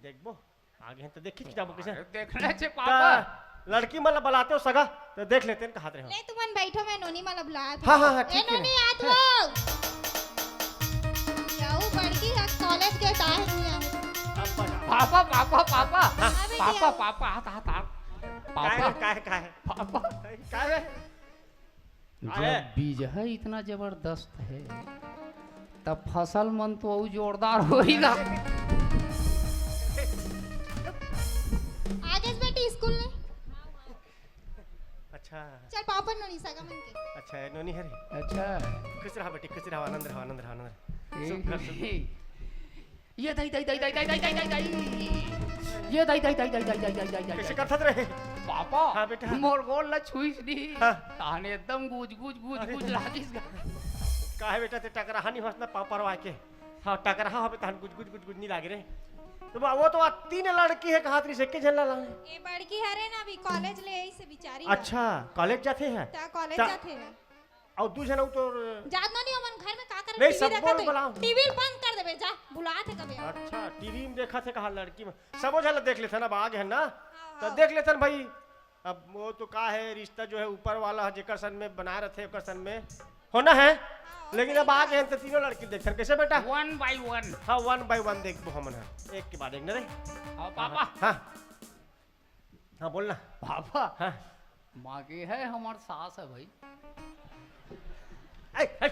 देखबो, आगे हैं तो देख खींच के जाबो कैसे? अरे, देखना छे ता पापा। लड़की मन ला बुलाते हो सगा, तो देख लेते हैं कहात रहे हो। ले तुमन बैठो, मैं नोनी मन ला बुलात हाँ, हूँ। हाँ, हाँ, ए ठीक है। नोनी, आ तू। जाऊ बड़की है, कॉलेज के टाइम नहीं आए। अब बता। Papa, papa, papa. हाँ। अबे पापा, क्या? पापा, हाथ, हाथ, हाथ। पापा। काय, काय, काय? पापा। काय रे? जब अरे। बीज है इतना जबरदस्त है, तब फसल मन तो अउ जोरदार होई गा। आगे से बेटी स्कूल में। अच्छा। चल पापा नोनी सगा मन के। अच्छा, ए नोनी हरे। अच्छा। खुश रहा बेटी, खुश रहा, आनंद रहा, आनंद रहा, आनंद रहा। ए, सुख रहा, सुख। ये दाई, दाई, दाई। ये दाई, दाई, दाई, दाई, दाई, दाई, दाई, दाई, दाई, दाई, दाई, कैसे दाई। करथत रहे? पापा, हाँ बेटा। मोर गोड़ ला छुईस नी। हाँ। ताने एकदम गुज, गुज, गुज, अरे। गुज लागिस गा। काहे बेटा, ते टकराहा नहीं होस ना पापा रवा के। हाँ, टकराहा होबे तहन गुज, गुज, गुज, गुज नहीं लागे रे। तो बा-, वो तो आ तीन लड़की है, कहात रही से के झन ला लाने। ए बड़की हरे ना, अभी कॉलेज ले आई से बिचारी। अच्छा, कॉलेज जाते हैं? ता कॉलेज ता- जाते हैं। अउ दू झन अउ तोर जात ना नहीं, हमन घर में का करबे, नहीं, टीवी सबो रखत है। बुलाओ। टीवी बंद कर देबे, जा, बुलात है कबे। अच्छा, टीवी में देखत है कहा लड़की में। सबो झन ला देख लेथन, अब आ गए हैं ना, हाँ, तो हाँ। देख लेथन भाई। अब वो तो का है, रिश्ता जो है ऊपर वाला है, जेकर सन में बनाए रहते, ओकर सन में होना है। हाँ, लेकिन सही अब आ बात। गए हैं तो तीनों लड़की देखथन, कैसे बेटा? One by one। हाँ, one by one देखबो हमन है, एक के बाद एक ना रे। हाँ, पापा। हाँ। हाँ, बोलना। पापा, हाँ। माँ के है, हमार सास है भाई। ए, ए,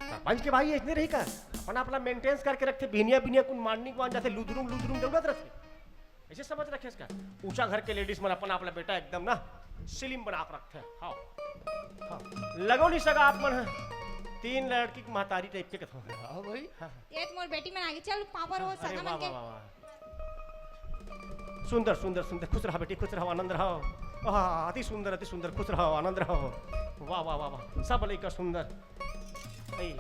सरपंच के भाई ऐसने रही का? अपन अपना मेंटेनेंस करके रखते, बिहनिया, बिहनिया कुन मारनी को आ जाते, लुदरुम, लुदरुम दौड़त रहते। ऐसे समझ रखे इसका। ऊंचा घर के लेडीज मन अपन आप ला बेटा एकदम ना स्लिम बना के रखते हैं। हाँ। हाँ। लगो नहीं सगा आप मन है। तीन लड़की की महतारी टाइप के कथो। हाँ भाई। हाँ। ये तो मोर बेटी मन आगे, चल पापा रो अरे सगा वाह, मन के। वाह, वाह, वाह। सुंदर, सुंदर, सुंदर, खुश रहा बेटी, खुश रहो, आनंद रहो। आह, अति सुंदर, अति सुंदर, खुश रहो, आनंद रहो। वाह, वाह, वाह, वाह, सब लइका सुंदर। ऐ।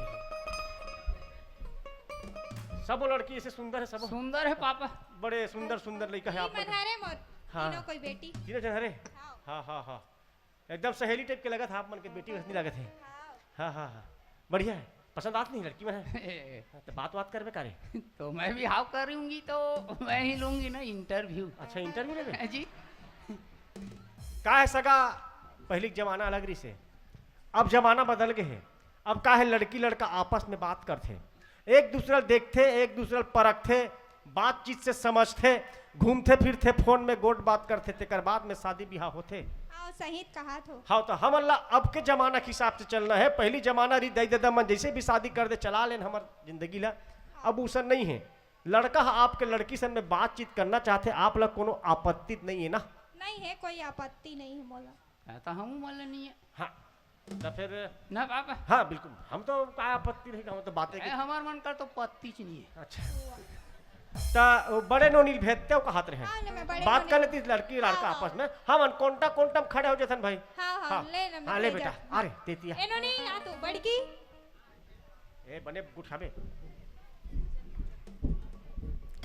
सबो लड़की ऐसे सुंदर है, सबो। सुंदर है पापा। बड़े सुंदर, सुंदर लइका है आप मन। हरे मोर। हाँ। तीनों कोई बेटी। तीनों जन हरे? हाँ। हाँ, हाँ, हाँ। एकदम सहेली टाइप के लगत है आप मन के, बेटी वैसनी लगत है। हाँ। हाँ, हाँ, हाँ। बढ़िया है। पसंद आत नहीं लड़की मन है? हाँ, तो बात, बात करबे का रे? तो मैं भी हाँ करूंगी तो मैं ही लूंगी ना इंटरव्यू। अच्छा, इंटरव्यू लेबे? जी। का है सगा, पहली के जमाना अलग रही से, अब जमाना बदल गए है। अब का है, लड़की लड़का आपस में बात करते, एक दूसरा देखते, एक दूसरा परखते, बातचीत से समझते, घूमते फिरते, फोन में गोठ बात करते, तेकर बाद में शादी बिहाव होते। हाँ, सही कहा थो। हाँ, तो हमन ला अब के जमाना के हिसाब से चलना है। पहली जमाना रही, दाई ददा मन जैसे भी शादी कर दे, चला लेन हमर जिंदगी ला। अब उसन नहीं है। लड़का ह आपके लड़की सन में बातचीत करना चाहथे, आप ला कोनो आपत्ति नहीं है ना? नहीं है, कोई आपत्ति नहीं है मोला। हाँ, तो हमू मन ला नहीं है। हाँ, तो फिर ना बाबा। हाँ, बिल्कुल, हम तो का आपत्ति नहीं, हम तो बातें ए, की। हमार मन कर तो पत्ती च नहीं है। अच्छा, तो बड़े नोनी ल भेजते हो, कहात रहे। हाँ, ले, मैं बड़े बात नोनी कर लेती लड़की लड़का हाँ। आपस में। हम अन कोंटा कोंटा में खड़े हो जथन भाई। हाँ, हाँ, हाँ, ले, ले, मैं हाँ, ले ले बेटा, जाती हूँ। अरे, देती है। ए नोनी, आ तू, बड़की। ए, बने उठावे।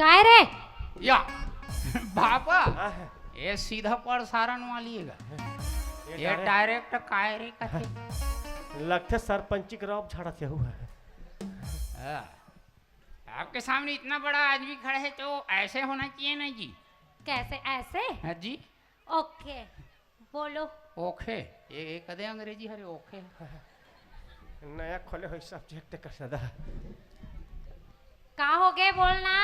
काय रे? या, बाबा, हाँ, हाँ। ये सीधा प्रसारण वाली है। ये ये direct। Direct काय रे कथे? लगथे सरपंची के रौब झाड़ा से हुआ है। हाँ। आपके सामने इतना बड़ा आदमी खड़ा है तो ऐसे होना चाहिए ना जी। कैसे ऐसे? हाँ जी। OK, बोलो। OK, ये, ये कदे अंग्रेजी हरे OK। नया खोले हो subject का सदा। का हो गए, बोलना।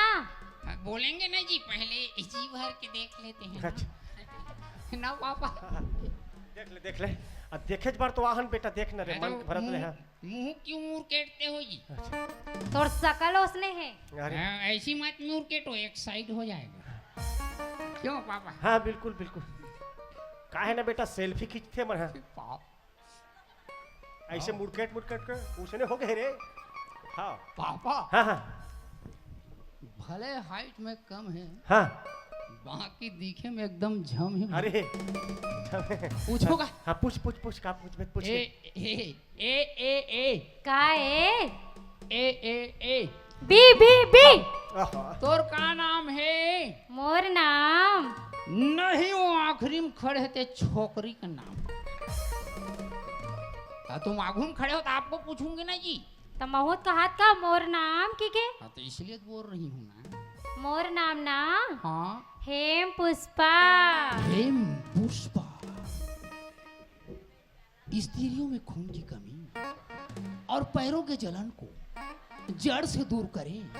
हाँ, बोलेंगे ना जी, पहले जी भर के देख लेते हैं। अच्छा। ना पापा। देख ले, देख ले। अब देखे बार तो आहन बेटा, देख न रे, मैं मन तो भरत मुंह, रहे। मुंह क्यों मुरकेटते हो जी? अच्छा। तोर शकल उसने है। अरे। हाँ, ऐसी मत मुरकेटो, एक side हो जाएगा। क्यों पापा? हाँ, बिल्कुल, बिल्कुल। काहे ना बेटा, selfie खींचते मन, हाँ। पाप। ऐसे हाँ। मुड़केट मुड़केट के उसने हो गए रे। हाँ। पापा। हाँ, हाँ। भले height में कम है, हाँ। बाकी दिखे में एकदम झम है। अरे, झम है। पूछो का? हाँ, पूछ, पूछ, पूछ, का पूछ, पूछ। ए, ए, ए, ए, ए। का ए? ए, ए, ए। B, B, B। आहा। तोर का नाम है? मोर नाम। नहीं, वो आखिरी में खड़े थे छोकरी का नाम। हाँ, तुम आगू में खड़े हो तो आपको पूछूंगी ना जी। त महूत कहात का मोर नाम की के? हाँ, तो इसलिए तो बोल रही हूँ ना। मोर नाम ना हाँ। हेम पुष्पा। हेम पुष्पा। स्त्रियों में खून की कमी और पैरों के जलन को जड़ से दूर करें।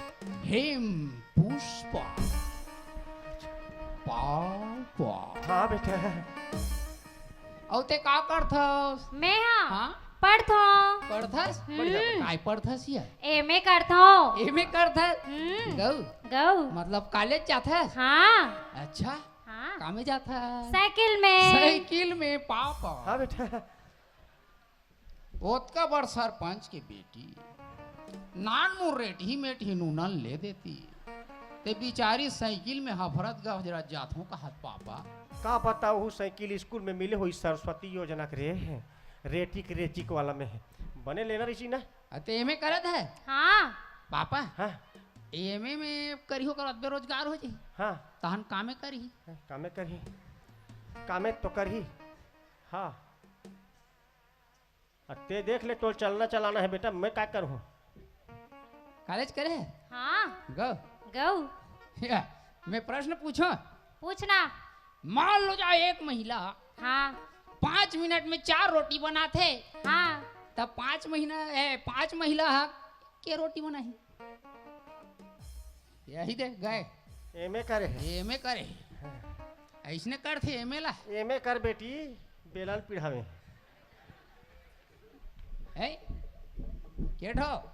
हेम पुष्पा। पापा। हाँ बेटा। अउ ते का करथस? मैं हा हाँ? पढ़थों। पढ़थस? हम्म। बढ़िया, काय पढ़थस या? M A करथों। M A करथस? हम्म। गऊ? गऊ। मतलब college जाथस? हाँ। अच्छा। हाँ। कामे जाथस? साइकिल में। साइकिल में, पापा। हाँ बेटा। ओतका बड़ सरपंच के बेटी, नानमुन रेटही मेटही नूनन ले देती, ते बिचारी साइकिल में हफरत गफरत जाथों कहत पापा। का पता, ओहू साइकिल स्कूल में मिले होही सरस्वती योजना के रे, रेटिक रेचिक वाला में। बने लेना रही ना। अ, ते M A करत हे? हाँ। पापा, हाँ। M A में करिहो कर बेरोजगार हो जाही। हाँ। तहन कामे करही। हाँ, कामे करही। कामे तो करही। हाँ। अ, ते देख ले, तोर चलना चलाना है बेटा, मैं का करूँ? College करे है? हाँ। गऊ? गऊ। या, मैं प्रश्न पूछूं? पूछना। मान लो जा एक महिला हाँ। पाँच मिनट में चार रोटी बनाथे, हाँ। तब पाँच महीना, ए, पाँच महिला ह के रोटी बनाही? यही दे गए। M A करे है। M A करे। ऐसने करथे M A ला। M A कर बेटी, बेलन पिढ़ावे। हैं? के ठो?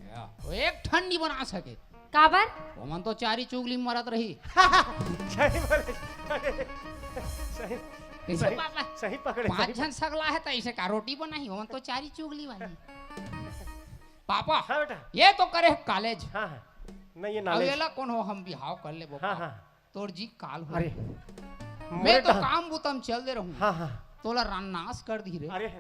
या, वो एक ठन नहीं बना सके। काबर? ओमन तो चारी चुगली मरत रही। सही बोले। सही, कैसे सही, पापा? सही पकड़े, पाँच सही झन सगला है तो ऐसे का रोटी बनाही? ओमन तो चारी चुगली वाली। पापा, हाँ बेटा। ये तो करे college। हाँ, हाँ। नहीं, ये अब knowledge। एला कौन हो, हम बिहाव कर लेबो हाँ, पापा। हाँ। तोर जी काल हो। अरे, मैं मोरे तो डहा- काम बुता म चल दे रहूं। हाँ, हाँ। तोला रान नाश कर दी रे। अरे,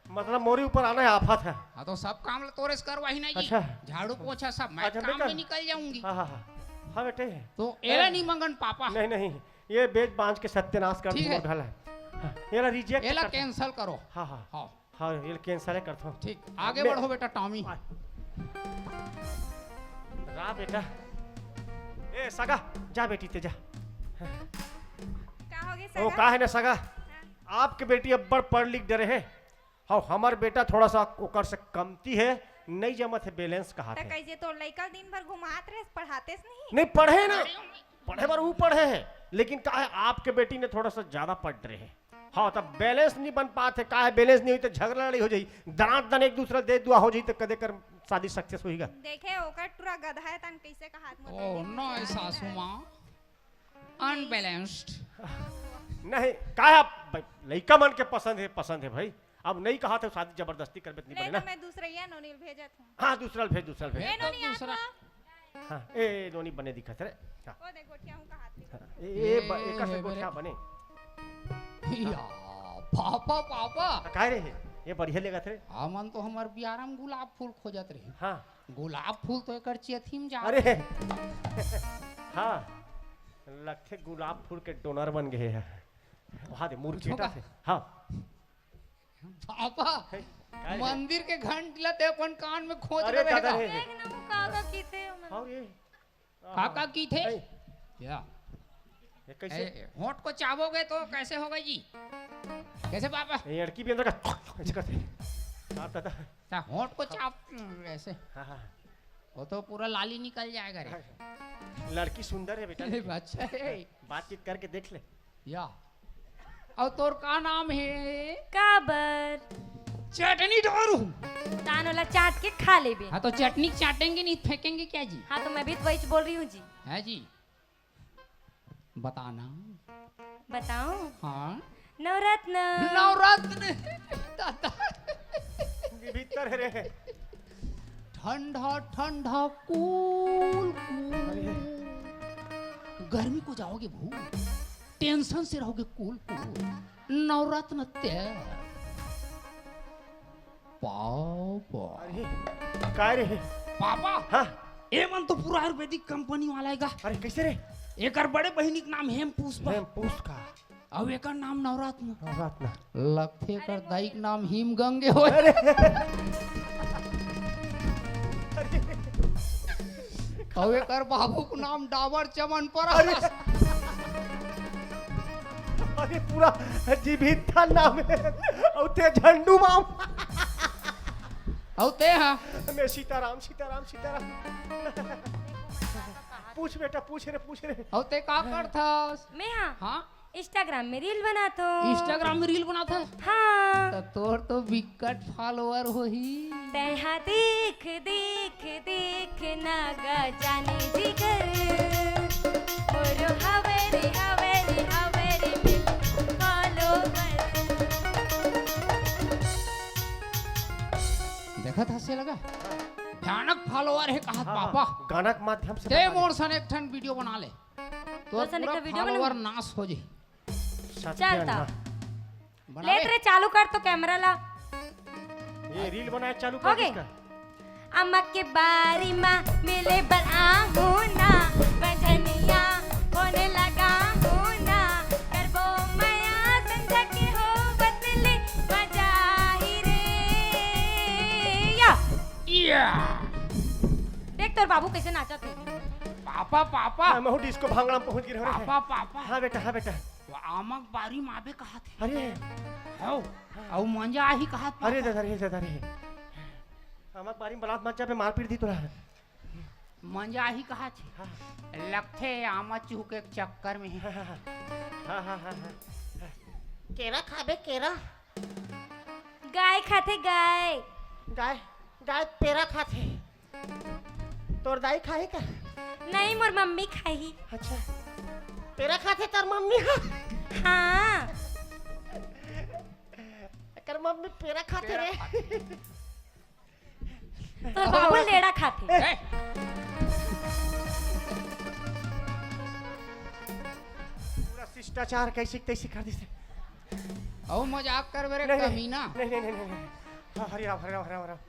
मतलब मोरी ऊपर आना है आफत है। हाँ, तो सब काम ल तोरे से करवाही ना जी। अच्छा। झाड़ू पोछा सब मैं अच्छा, काम बेटा। में निकल जाऊंगी। हाँ, हाँ, हाँ। हाँ बेटे। तो एला अरे, नहीं मंगन पापा। नहीं, नहीं, ये बेच बांच के सत्यानाश कर ठीक दी है। मोर घर है। हाँ, एला reject एला कर। Cancel करो। हाँ, हाँ। हाँ। हाँ, ये cancel है करता हूँ। ठीक, आगे मैं बढ़ो बेटा टॉमी। आ- रा बेटा। ए सगा, जा बेटी ते जा। का हो गए ओ सगा? का है ना सगा? हाँ। आपके बेटी अब्बड़ पढ़ लिख डरे है। हाँ, हमार बेटा थोड़ा सा ओकर से कमती है, नहीं जमत है, balance कहा त थे। कैसे तोर लइका दिन भर घुमात रहे, पढ़ातेस नहीं? नहीं पढ़े ना, पढ़े बर वो पढ़े है, लेकिन का है आपके बेटी ने थोड़ा सा ज्यादा पढ़ रहे है। हाँ, तब बैलेंस नहीं बन पात हे, का हे, बैलेंस नहीं होई त झगड़ा लड़ाई हो जाई, दरांत दन एक दूसरा दे दुआ हो जाई, त कदे कर शादी सक्सेस होई गा। देखे, ओकर टुरा गधा हे, तन कैसे कहात मोर ओ, बेटी नोय के सासू माँ, अनबैलेंस्ड। नहीं, का हे, अब लइका मन के पसंद हे, पसंद हे भाई। अब नहीं कहा थे शादी जबरदस्ती करबे त नहीं ले बने ना। तो मैं दूसरा या नोनी ल भेजत हूँ। हाँ, दूसरा ल भेज, दूसरा ल भेज। ए, ए, तो नोनी, दूसरा। आप हाँ, ए, ए, नोनी बने दिखत रे। हाँ। ओ देख, गोठिया हूँ कहात हे। हाँ, ए, ए, ब-, ए, एकर से ए, गोठिया बने। या, पापा, पापा। हाँ, काय रे? ये बढ़िया लेगत रे। हमन तो हमर बियारा म गुलाब फूल खोजत रही। हाँ। गुलाब फूल तो एकर चेथी म जा। अरे। हाँ। लगथे गुलाब फूल के डोनर बन गए हे। वहाँ दे, मूर्खेटा से। हाँ। पापा, काय रे? मंदिर के घंटी ला ते अपन कान में खोज अरे लेबे दादा का? रे। देख ना, वो का का कीथे ओमन। हाँ, ये। का का कीथे? ए। या। ये कैसे? ए, होंठ को चाबोगे तो कैसे होगा जी? कैसे पापा? ये लड़की भी अंदर का ऐसे करते हैं। आप दादा। ता होंठ को चाब, ऐसे। हाँ, हाँ। वो तो पूरा लाली निकल जाएगा रे। लड़की सुंदर है बेटा। अरे, अच्छा है। बातचीत करके देख ले। या। अउ तोर का नाम हे? काबर? चटनी डारू। तान ओला चाट के खा लेबे। हाँ, तो चटनी चाटेंगे नहीं, फेंकेंगे क्या जी? हाँ, तो मैं भी तो वही बोल रही हूँ जी। है जी। बताना। बताऊं? हाँ। नवरत्न। नवरत्न। दादा। भीतर है रे। ठंडा ठंडा कूल कूल। गर्मी को जाओगे भूल, टेंशन से रहोगे कूल कूल। नवरत्न तेल। पापा। अरे, काय रे? पापा। हाँ। ए मन तो पूरा आयुर्वेदिक कंपनी वाला हे गा। अरे, कैसे रे? एकर बड़े बहिनी के नाम हेम पुष्पा। हेम पुष्पा। अउ एकर नाम नवरत्न। नवरत्न। लगथे एकर दाई के नाम हिम गंगे होय। अरे। अउ एकर बाबू के नाम डाबर चमन पर। अरे। अरे, पूरा जीभित्ता नाम हे। अउ ते झंडू माम। अउ ते हा? मैं सीताराम, सीताराम, सीताराम। पूछ बेटा, पूछ रे, पूछ रे। अउ ते का करथस? मैं हा? हाँ? Instagram में reel बनात हों। Instagram में reel बनात हस? हाँ। त तोर तो बिकट follower होही। तैं हा देख, देख, देख ना गा जाने जिगर। मोरो हवे रे, हवे रे, हवे रे मिल follower। देखत हस एला गा? भयानक follower हे कहत हाँ, पापा। गाना के माध्यम से ते बता दे। मोर सन एक ठन video बना ले। तोर तोर सन एक पूरा ठन video follower बनाऊं। नाश हो जाही। चल सत्यानाश। ता। बना ले ले। तेरे चालू कर तो camera ला। ये reel बनाए चालू हो कर गए। इसका। अम्मा के बारी मा मिले बर आहू ना, बंझनिया होने लगा हूँ ना, करबो मया संझा के हो बतले मजा ही रे। या। या। देख तोर बाबू कैसे नाचत हे। Papa, papa. हाँ, महू disco भांगड़ा में पहुंच गिरे हो रे। Papa, papa. हाँ बेटा, हाँ बेटा। वो आमक बारी मा आबे कहत हे। अरे। हौ, अउ मंजा आही कहत अरे पापा। दादा रे, दादा रे। आमक बारी में बलात मत जाबे, मार पीट दी तोला। मंजा आही कहत हे। हाँ। लगथे आमा चूह के चक्कर में हे। हाँ, हाँ, हाँ, हाँ। केरा खाबे, केरा? गाय खाथे, गाय। गाय, गाय पेरा खाथे। तोर दाई खाही का? नहीं, मोर मम्मी खाही। अच्छा। पेरा खाथे तोर मम्मी हा? हाँ। एकर मम्मी पेरा खाथे पेरा रे। खाथे। तोर बाबू लेड़ा खाथे। ए! पूरा शिष्टाचार कैसे तैसे कर दिस। अउ मजाक करबे रे नहीं, नहीं, कमीना। नहीं, नहीं, नहीं, नहीं, नहीं। हाँ, हरे राम, हरे राम, हरे राम, हरे राम।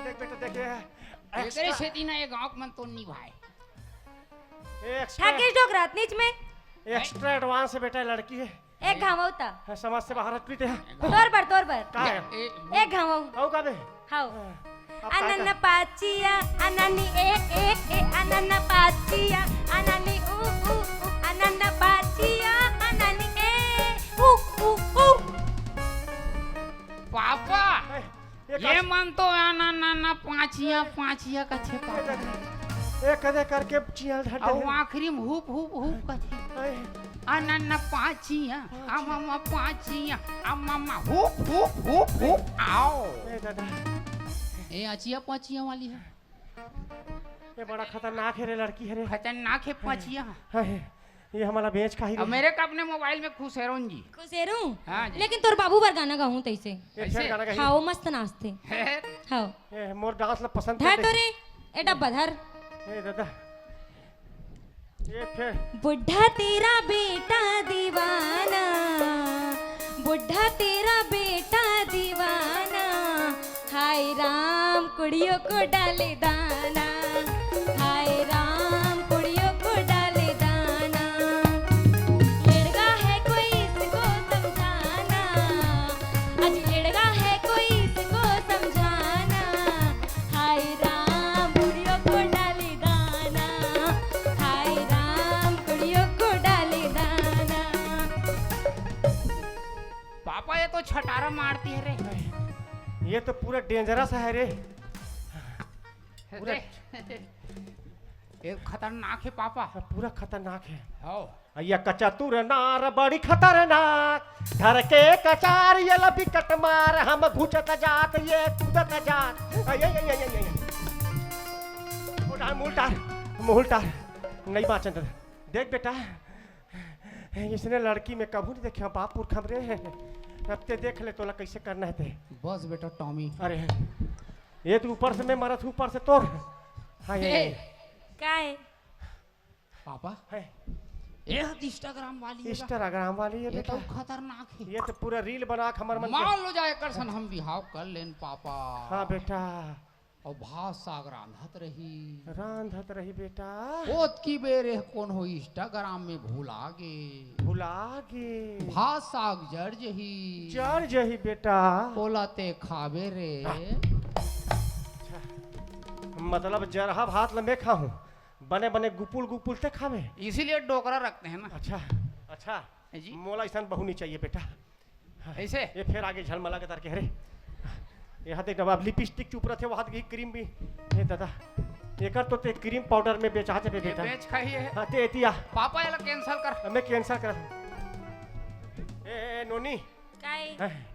देख बेटा, देख, ये एकरे extra सेती ना ये गाँव के मन तो निभाए। ये extra, ठगेश डोकरा, नीच में। Extra advance है बेटा, लड़की है। एक घावता। हाँ, समाज से बाहर हट पीते हैं। तोर बर, तोर बर। का है? ए, एक घाव। हौ का बे? हौ। हाँ। अब का अनन का? पाचिया, अननी ए, ए, ए, अनन पाचिया, अननी उ, उ, उ, अनन पाचिया, अननी ए, उ, उ, उ। पापा, ए, ये ये का मन तो आना ना ना पाँचिया, पाँचिया कथे पापा। ए, कदे करके चियल धर अउ दे। आखिरी में हुप, हुप, हुप कथे। ए, अनन पाचिया, अमम पाचिया, अमम हुप, हुप, हुप, हुप, आओ। ए दादा। ए, अचिया पाचिया वाली है। ये बड़ा खतरनाक है रे, लड़की है रे। खतरनाक है पाचिया। हाँ, ये हमारा बेच खाही अब रे। मेरे का अपने मोबाइल में खुसेरो जी। खुसेरू? हाँ जी। लेकिन तोर बाबू बर गाना गाहूँ तैसे। ये फिर ऐसे? गाना गाही। हाँ, वो मस्त नाचते। है? हाँ। ए, मोर डांस ला पसंद धर करते। तो रे, ए डब्बा धर। ए दादा, ये फिर। बुढ़ा तेरा बेटा दीवाना, बुढ़ा तेरा बेटा दीवाना, हाय राम कुड़ियों को डाले दाना, हाय राम कुड़ियों को डाले दाना। लड़का है कोई इसको समझाना, आज लड़का है कोई इसको समझाना। हाय राम, बुढ़ियों को डाले दाना। हाय राम, बुढ़ियों को डाले दाना। पापा, ये तो छटारा मारती है रे। ये तो पूरा डेंजरस है रे। पूरा ये खतरनाक है पापा। पूरा खतरनाक है। हाँ। अइया कचतुर नार बड़ी खतरनाक, धर के कचार ये ला बिकट मार, हम घुचत जात ये कूदत जात। अय, अय, अय, अय, अय, अय। उठार, मुंह उठार, मुंह उठार, नहीं बाँचन। देख बेटा, इसने लड़की में कभू नहीं देखे बाप पुरखा में रे। अब ते देख ले तोला कैसे करना है ते। बस बेटा टॉमी। अरे, ये तो ऊपर से मैं मरत हूँ, ऊपर से तोर। हाँ, ये, ए। ये। का है? पापा, है। ये तो Instagram वाली है। Instagram वाली है ये बेटा। तो खतरनाक है। ये तो पूरा रील बना के हमर मन के मान लो जाए कर सन हम बिहाव कर लेन पापा। हाँ बेटा। और भात साग रांधत रही। रांधत रही बेटा। ओतकी बेरे कोनो Instagram में भुला गे। भुला गे। भात साग जर जही। जर जही बेटा। ओला ते खाबे रे। अच्छा। मतलब जरहा भात ल मैं खाहूँ, बने बने गुपुल गुपुल ते खावे। इसीलिए डोकरा रखते हैं ना। अच्छा, अच्छा। है जी। मोला ऐसा बहू नहीं चाहिए बेटा। हाँ, ऐसे? ये फिर आगे झलमला के तार के हरे। यहाँ देख ना, अब लिपस्टिक चुप रथे, वहाँ की क्रीम भी। ये दादा, एकर तो ते क्रीम पाउडर में बेचा थे ये बेटा। बेच खाई है। हाँ, ते एतिया। पापा, एला कैंसिल कर। मैं कैंसिल कर। ए, ए, नोनी। काई? हैं?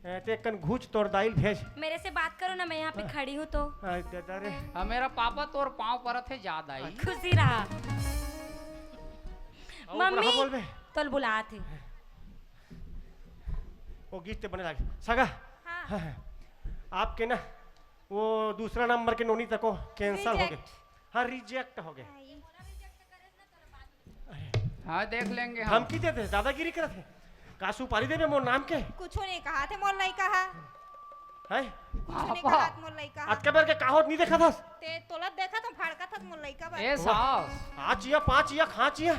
ए, ते कन घूच तोर दाइल भेज। मेरे से बात करो ना, मैं यहाँ पे हाँ। खड़ी हूँ तो। हाँ, दादा रे। हाँ, मेरा पापा तोर पाँव परत हे, जा दाई। खुशी रहा। आओ, मम्मी, बुढ़ा बोल बे। तोल बुलात हे। वो गीत ते बने लागे। सगा। हाँ। हाँ, हाँ। आपके ना, वो दूसरा नंबर के नोनी तको कैंसिल हो गए। Reject। हाँ, रिजेक्ट हो गए। हाँ, ये हाँ, देख लेंगे हम। धमकी देथे, दादागिरी करत हे। का सुपारी देबे मोर नाम के? कुछो नहीं कहा थे मोर लइका हा। हैं? कुछो नहीं पापा। कहा थे मोर लइका हा। अतका बेर के का होत नहीं देखत हस? ते तोला देखत हूँ, भड़कत हस मोर लइका बर। ए वाह। सास। पाँच या, पाँच या, खाँच या।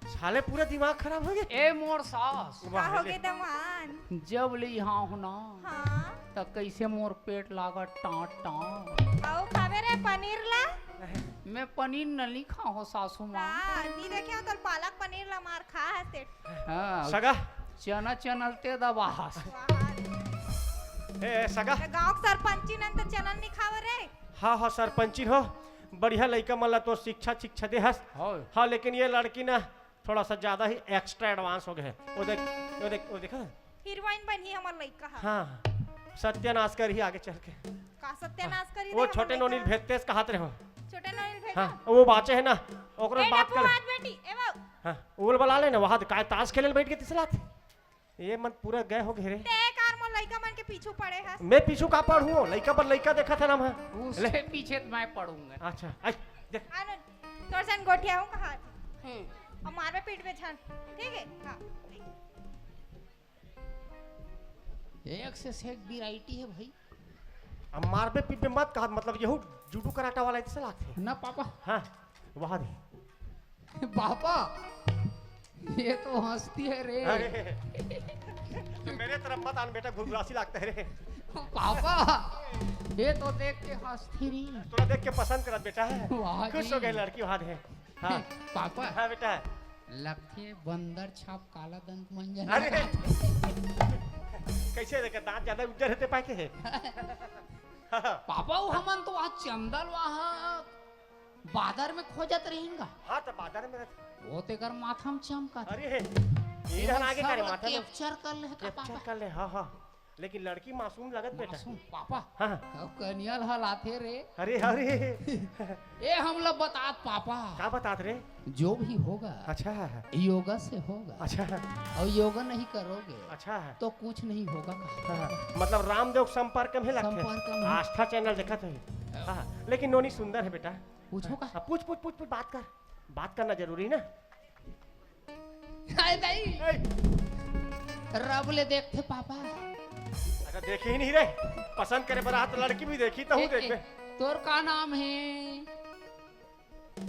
साले पूरा दिमाग खराब हो गया। ए मोर सास। का वाह हो रे। गए दमान? जब ले यहाँ हो ना, हाँ। त कैसे मोर पेट लागत टाँट टाँट। आओ खावे रे पनीर ला। मैं पनीर न नहीं खाओ सासू माँ। हाँ, नहीं देखे हो तो पालक पनीर ला मार खा है सेठ। हाँ, सगा। चना चनल ते दबास। वाह रे। ए, ए, सगा। तो गाँव के सरपंची नन तो चनल नहीं खावे रे। हाँ, हाँ, सरपंची हो। बढ़िया लइका मन ला तो शिक्षा, शिक्षा दे हस। हाँ। हाँ, लेकिन ये लड़की ना थोड़ा सा ज्यादा ही एक्स्ट्रा एडवांस हो गए है। वो देख, वो देख, वो देखा? हीरोइन बनी हमर लइका हा। हाँ, सत्यानाश कर ही आगे चल के। का सत्यानाश करी वो रे छोटे हमर नोनी लइका? भेजते कहात रहे हो। छोटे नोनी भेजते? हाँ, वो बाचे है ना, ओकरो ए बात डब्बू कर। हाथ बेटी, ए बाबू। हाँ, वो बुला ले ना, वहाँ काय ताश खेले बैठ के तिसलात। ये मन पूरा गए हो घेरे। ते कार मोर लइका मन के पीछू पड़े हस। मैं पीछू का पढ़ूँ? लइका पर लइका देखा था ना मैं। उसके ले। पीछे तो मैं पढ़ूंगा। अच्छा, आई, देख। आनंद, तोर सन गोठिया हूँ कहा। हम्म। अब मारबे पीट बे झन। ठीक है? हाँ। एक से एक वैरायटी है भाई। अब मारबे पीटबे मत कहा, मतलब यहू जूडो कराटा वाला ऐसे लागथे। ना पापा। हाँ, वहाँ दे। पापा, ये तो हंसती है रे। अरे, तो मेरे तरफ मत आन बेटा, घुघरासी लागता है रे। पापा, ये तो देख के हंसती रही। तोला देख के पसंद करत बेटा है। वाह खुश जी। हो गए लड़की, वहाँ दे। हाँ। पापा। हाँ बेटा। लगथे बंदर छाप काला दंत मंजन। अरे। कैसे देखा, दांत ज्यादा उज्जर होते पाए के है। पापा, वो हमन तो आज चंदल वहाँ बादर में खोजत रहेंगा। हाँ, तो बादर में रहते। वो तेकर माथा में चमकत हे। अरे, ये हन आगे करे माथा में। कैप्चर कर ले का पापा? कर ले, हाँ, हाँ। लेकिन लड़की मासूम लगत बेटा। मासूम, पापा। हाँ। अब कनिया ल हलाथे रे। अरे, अरे। ए, हम लोग बतात पापा। का बतात रे? जो भी होगा, अच्छा। योगा से होगा। अच्छा। और योगा नहीं करोगे, अच्छा। तो कुछ नहीं होगा कहा। हाँ, मतलब रामदेव संपर्क में लगथे। संपर्क में। आस्था चैनल देखत हे। हाँ। हाँ, लेकिन नोनी सुंदर हे बेटा। पूछो का? हाँ, पूछ, पूछ, पूछ, पूछ, बात कर। बात करना जरूरी ना। हाय दाई। ए। रब ले देखथे पापा। अच्छा, देखे ही नहीं रे। पसंद करे बर आत लड़की भी देखी, तहूँ ए, ए, देखबे। तोर का नाम हे?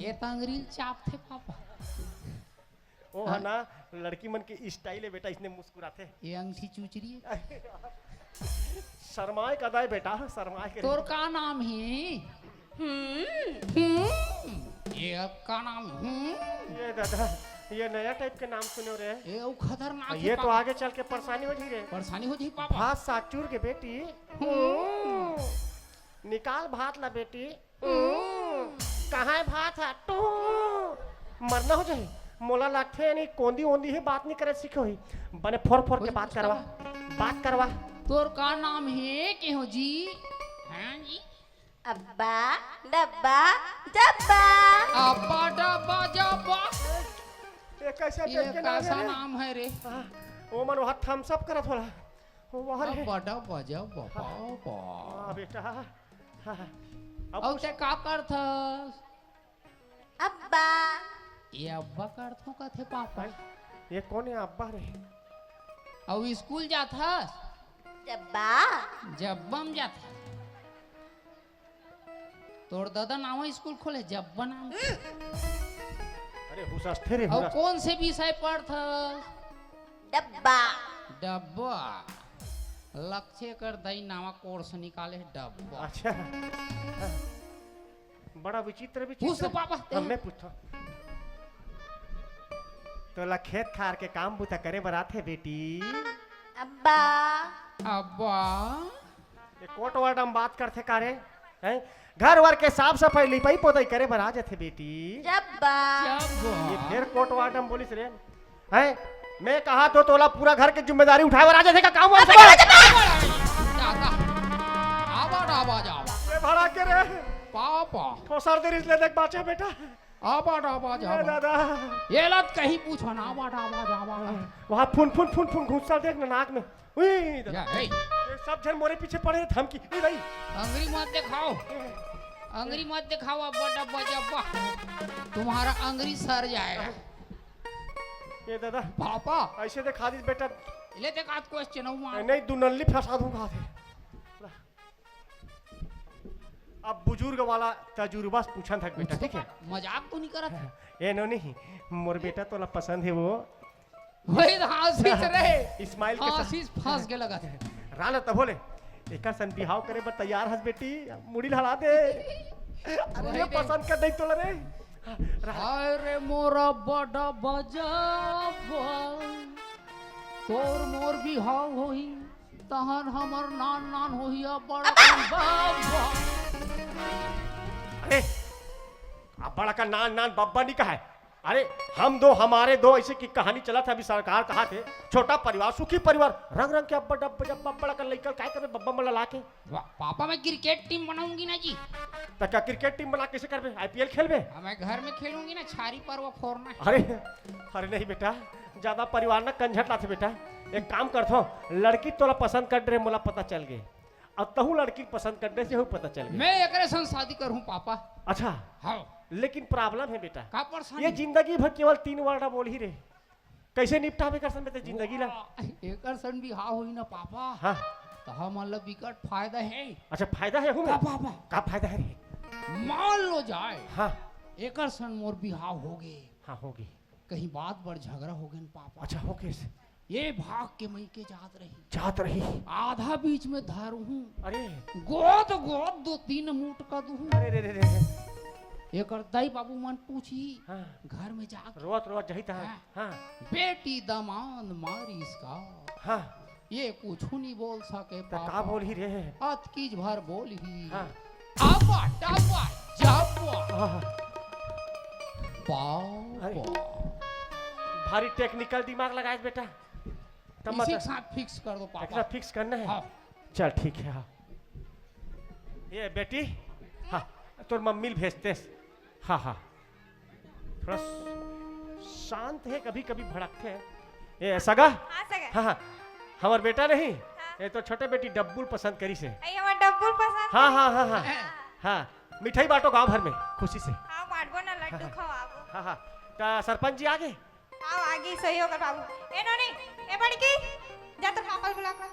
ए तंगरील चापथे पापा। ओ हाँ। हा ना, लड़की मन के स्टाइल हे बेटा, इसने मुस्कुराथे। ये अंगठी चूचरी हे। शर्माए का दाई बेटा, शर्माए के। तोर का नाम हे? हम्म। हम्म। ये अब का नाम? हम्म। ये दादा, ये नया टाइप के नाम सुने रे। ये अउ खतरनाक हे ये तो पापा। आगे चल के परेशानी हो जाही रे। परेशानी हो जाही पापा। भात साचुर के बेटी। हम्म। निकाल भात ला बेटी। हम्म। कहाँ हे भात हा? टू। मरना हो जाही। मोला लगथे नहीं, कोंदी ओंदी हे, बात नहीं करे सीखे होही। बने फोर फोर के बात करवा। बात करवा। तोर का नाम हे, केहो जी? हाँ जी। अब्बा, डब्बा, जब्बा। अब्बा, डब्बा, जब्बा। ये कैसा ये टाइप के नाम हे कैसा रे? नाम हे रे? हाँ, वो मन वहाँ thumbs up करत होला। वाह रे। अब्बा, डब्बा, जब्बा, हाँ। पापा। वाह बेटा। हाँ, हाँ। अब अउ कुछ ते का करथस? अब्बा। ये अब्बा करथों कथे पापा। भाई, ये कोन हे अब्बा रे? अउ स्कूल जाथस? जब्बा। जब्बा म जाथस। तोर ददा नावा स्कूल खोले, जब्बा नाम। अरे हुसस्थे रे, अउ हुसस्थे। कोन से विषय पढ़थस? डब्बा। डब्बा। लक्ष्य कर दई नावा कोर्स निकाले हे, डब्बा। अच्छा। बड़ा विचित्र, विचित्र। पूछ तो पापा, ते हाँ, मैं पूछता हूँ। तोला खेत खार के काम बूता करे बर आथे बेटी? अब्बा। अब्बा। ये कोर्ट वार्ड में बात करथे का रे? हैं? घर वर के साफ सफाई, लिपाई पोताई करे बर आ जाथे बेटी। जब्बा। जब्बा। ये फेर कोर्ट वार्ड में बोलिस रे। हैं? मैं कहा तो तोला पूरा घर के जिम्मेदारी उठाए बर आ जाथे का काम वाम सब? दादा, आवाज, आवाज, आवाज। ये भड़ा के रे। पापा। ठोसर दे रिस ले देख बाचा बेटा। आवाज, आवाज, ये आवाज। दादा। ये लत कहीं पूछो ना, आवाज, आवाज, आवाज। वहाँ फुन, फुन, फुन, फुन घुसता देख ना नाक में। उई, दादा। या, हे। ये सब झन मोरे पीछे पड़े हे, धमकी। ए भाई। अंगरी मत दिखाओ। अंगरी मत दिखाओ, अब्बा, डब्बा, जब्बा। तुम्हारा अंगरी सर जाएगा। ये दादा। पापा। ऐसे दिखा दी बेटा। ले दिखा question हूँ मार। नहीं, दू नल्ली फंसा दूंगा। अब बुजुर्ग वाला तजुर्बा से पूछन थक बेटा, ठीक है? मजाक तो नहीं करत हे? ए नोनी, मोर बेटा तोला पसंद हे वो। वही तो हंसी रे। Smile के साथ। हंसी फंस के लगा थे। राना तब बोले, एकर सन बिहाव करे बर तैयार हस बेटी, मुड़ी ल हला दे। अरे वही ये रे। पसंद कर दे तोला रे। रा- हाय रे मोरा बड़ा बजाबा, तोर मोर बिहाव होही। तहन हमर नान नान होही अब्बड़ अकन बब्बा। अरे, अब्बड़ अकन नान नान बब्बा नहीं कहा है। अरे, हम दो, हमारे दो, ऐसे की कहानी चलत हे। अभी सरकार कहाथे, छोटा परिवार, सुखी परिवार, रंग रंग के अब्बड़ डब्बड़ जब अब्बड़ अकन लइका ल काय करबे बब्बा मन ला लाके? वाह, पापा, मैं cricket team बनाऊंगी ना जी। त का cricket team बना के कइसे करबे? IPL खेलबे? हाँ, मैं घर में खेलूंगी ना, छारी पर वो फोड़ना है। अरे, अरे नहीं बेटा, ज्यादा परिवार ना कंझट लाथे बेटा। एक काम करथो, लड़की तोला पसंद कर डरे, मोला पता चल गे। अब तहूँ लड़की पसंद कर डरे से हूँ पता चल गे। मैं एकरे संग शादी करहूँ पापा। अच्छा। हाँ। लेकिन problem है बेटा। का परेशानी? ये जिंदगी भर केवल तीन word बोलही रे। कैसे निपटाबे कर सन बेटा जिंदगी ला? वाह, एकर सन बिहाव होही ना पापा। हाँ। त हमन ला बिकट फायदा है। अच्छा, फायदा है हूँ का मैं? पापा? का फायदा है रे? मान लो जाए। हाँ। एकर सन मोर बिहाव हो गे। हाँ, हो गे। कहीं बात बर झगड़ा हो गे न पापा। अच्छा, हो गे। ये भाग के मइके जात रही। जात रही। आधा बीच में धरहूँ। अरे। गोद गोद दो तीन मुटका दूँ। अरे रे रे रे। एकर दाई बाबू मन पूछी। हाँ। घर में जाके। रोत रोत जही तहाँ। हाँ। हाँ। बेटी दमांद मारिस का। हाँ। ये कुछू नहीं बोल सके त का पापा। बोलही रे? अतकीच भर बोलही। हाँ। अब्बा, डब्बा, जब्बा। हाँ, हाँ। पापा। अरे। अरे टेक्निकल दिमाग लगाए बेटा। तब इसी मत के साथ फिक्स कर दो पापा। एकरा फिक्स करना है। हाँ। चल ठीक है। हाँ, ये बेटी। हाँ, तोर मम्मी ल भेजते। हाँ हाँ, थोड़ा शांत है, कभी कभी भड़कते हैं। ये सगा। हाँ सगा। हाँ हाँ, हमार बेटा नहीं। हाँ। ये तो छोटे बेटी डब्बुल पसंद करी से। आई हमार डब्बुल पसंद। हाँ हाँ हाँ हाँ। हाँ। हाँ, मिठाई बांटो गांव भर में खुशी से। हाँ, बांटबो ना, लड्डू खवाबो। हाँ हाँ। त सरपंच जी आगे। आओ, आगे सही होकर बाबू। ए नोनी, ए बड़की, जा तो पापा ल बुला के ला।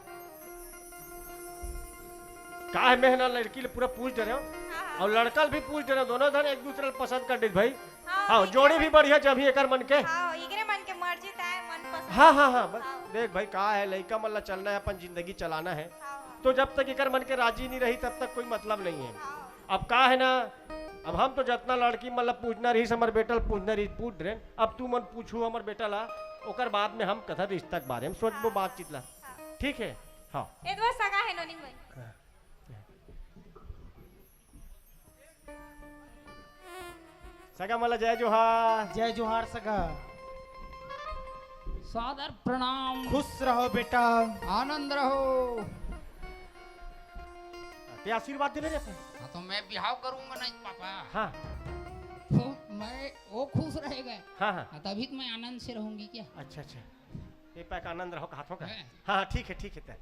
का है, मैं ना लड़की ले पूरा पूछ डरे हंव। हाँ, हाँ। अउ लड़का ल भी पूछ डरे हंव, दोनों झन एक दूसरे ल पसंद कर देत भाई। हाँ, हाँ, जोड़ी भी बढ़िया जमही एकर मन के। हाँ, एकरे मन के मर्जी ताय मन पसंद। हाँ हाँ हाँ, बस हाँ। देख भाई, का है, लइका मन ला चलना है, अपन जिंदगी चलाना है। हाँ, हाँ। तो जब तक एकर मन के राजी नहीं रही, तब तक कोई मतलब नहीं है। हाँ। अब का है ना, अब हम तो जतना लड़की मन ला पूछना रहिस, हमर बेटा ला पूछना रहिस, पूछ डरेन। अब तुमन पूछू हमर बेटा ला, ओकर बाद में हम कथा रिश्ता के बारे में सोचबो, हाँ। बातचीत ला। हाँ। ठीक है? हाँ। एतबा सगा है नोनी भाई। हाँ। सगा मन ला जय जोहार। जय जोहार सगा। सादर प्रणाम। खुश रहो बेटा। आनंद रहो। ते आशीर्वाद दे रे अपन। हाँ, तो मैं बिहाव करूंगा नहीं पापा। हाँ। तो मैं, वो खुश रहेगा। हाँ, हाँ। हाँ, तभी तो मैं आनंद से रहूंगी क्या? अच्छा, अच्छा। ये पैक आनंद रहो कहा थो का? हैं? हाँ, हाँ, ठीक है, ठीक है, ते। अ,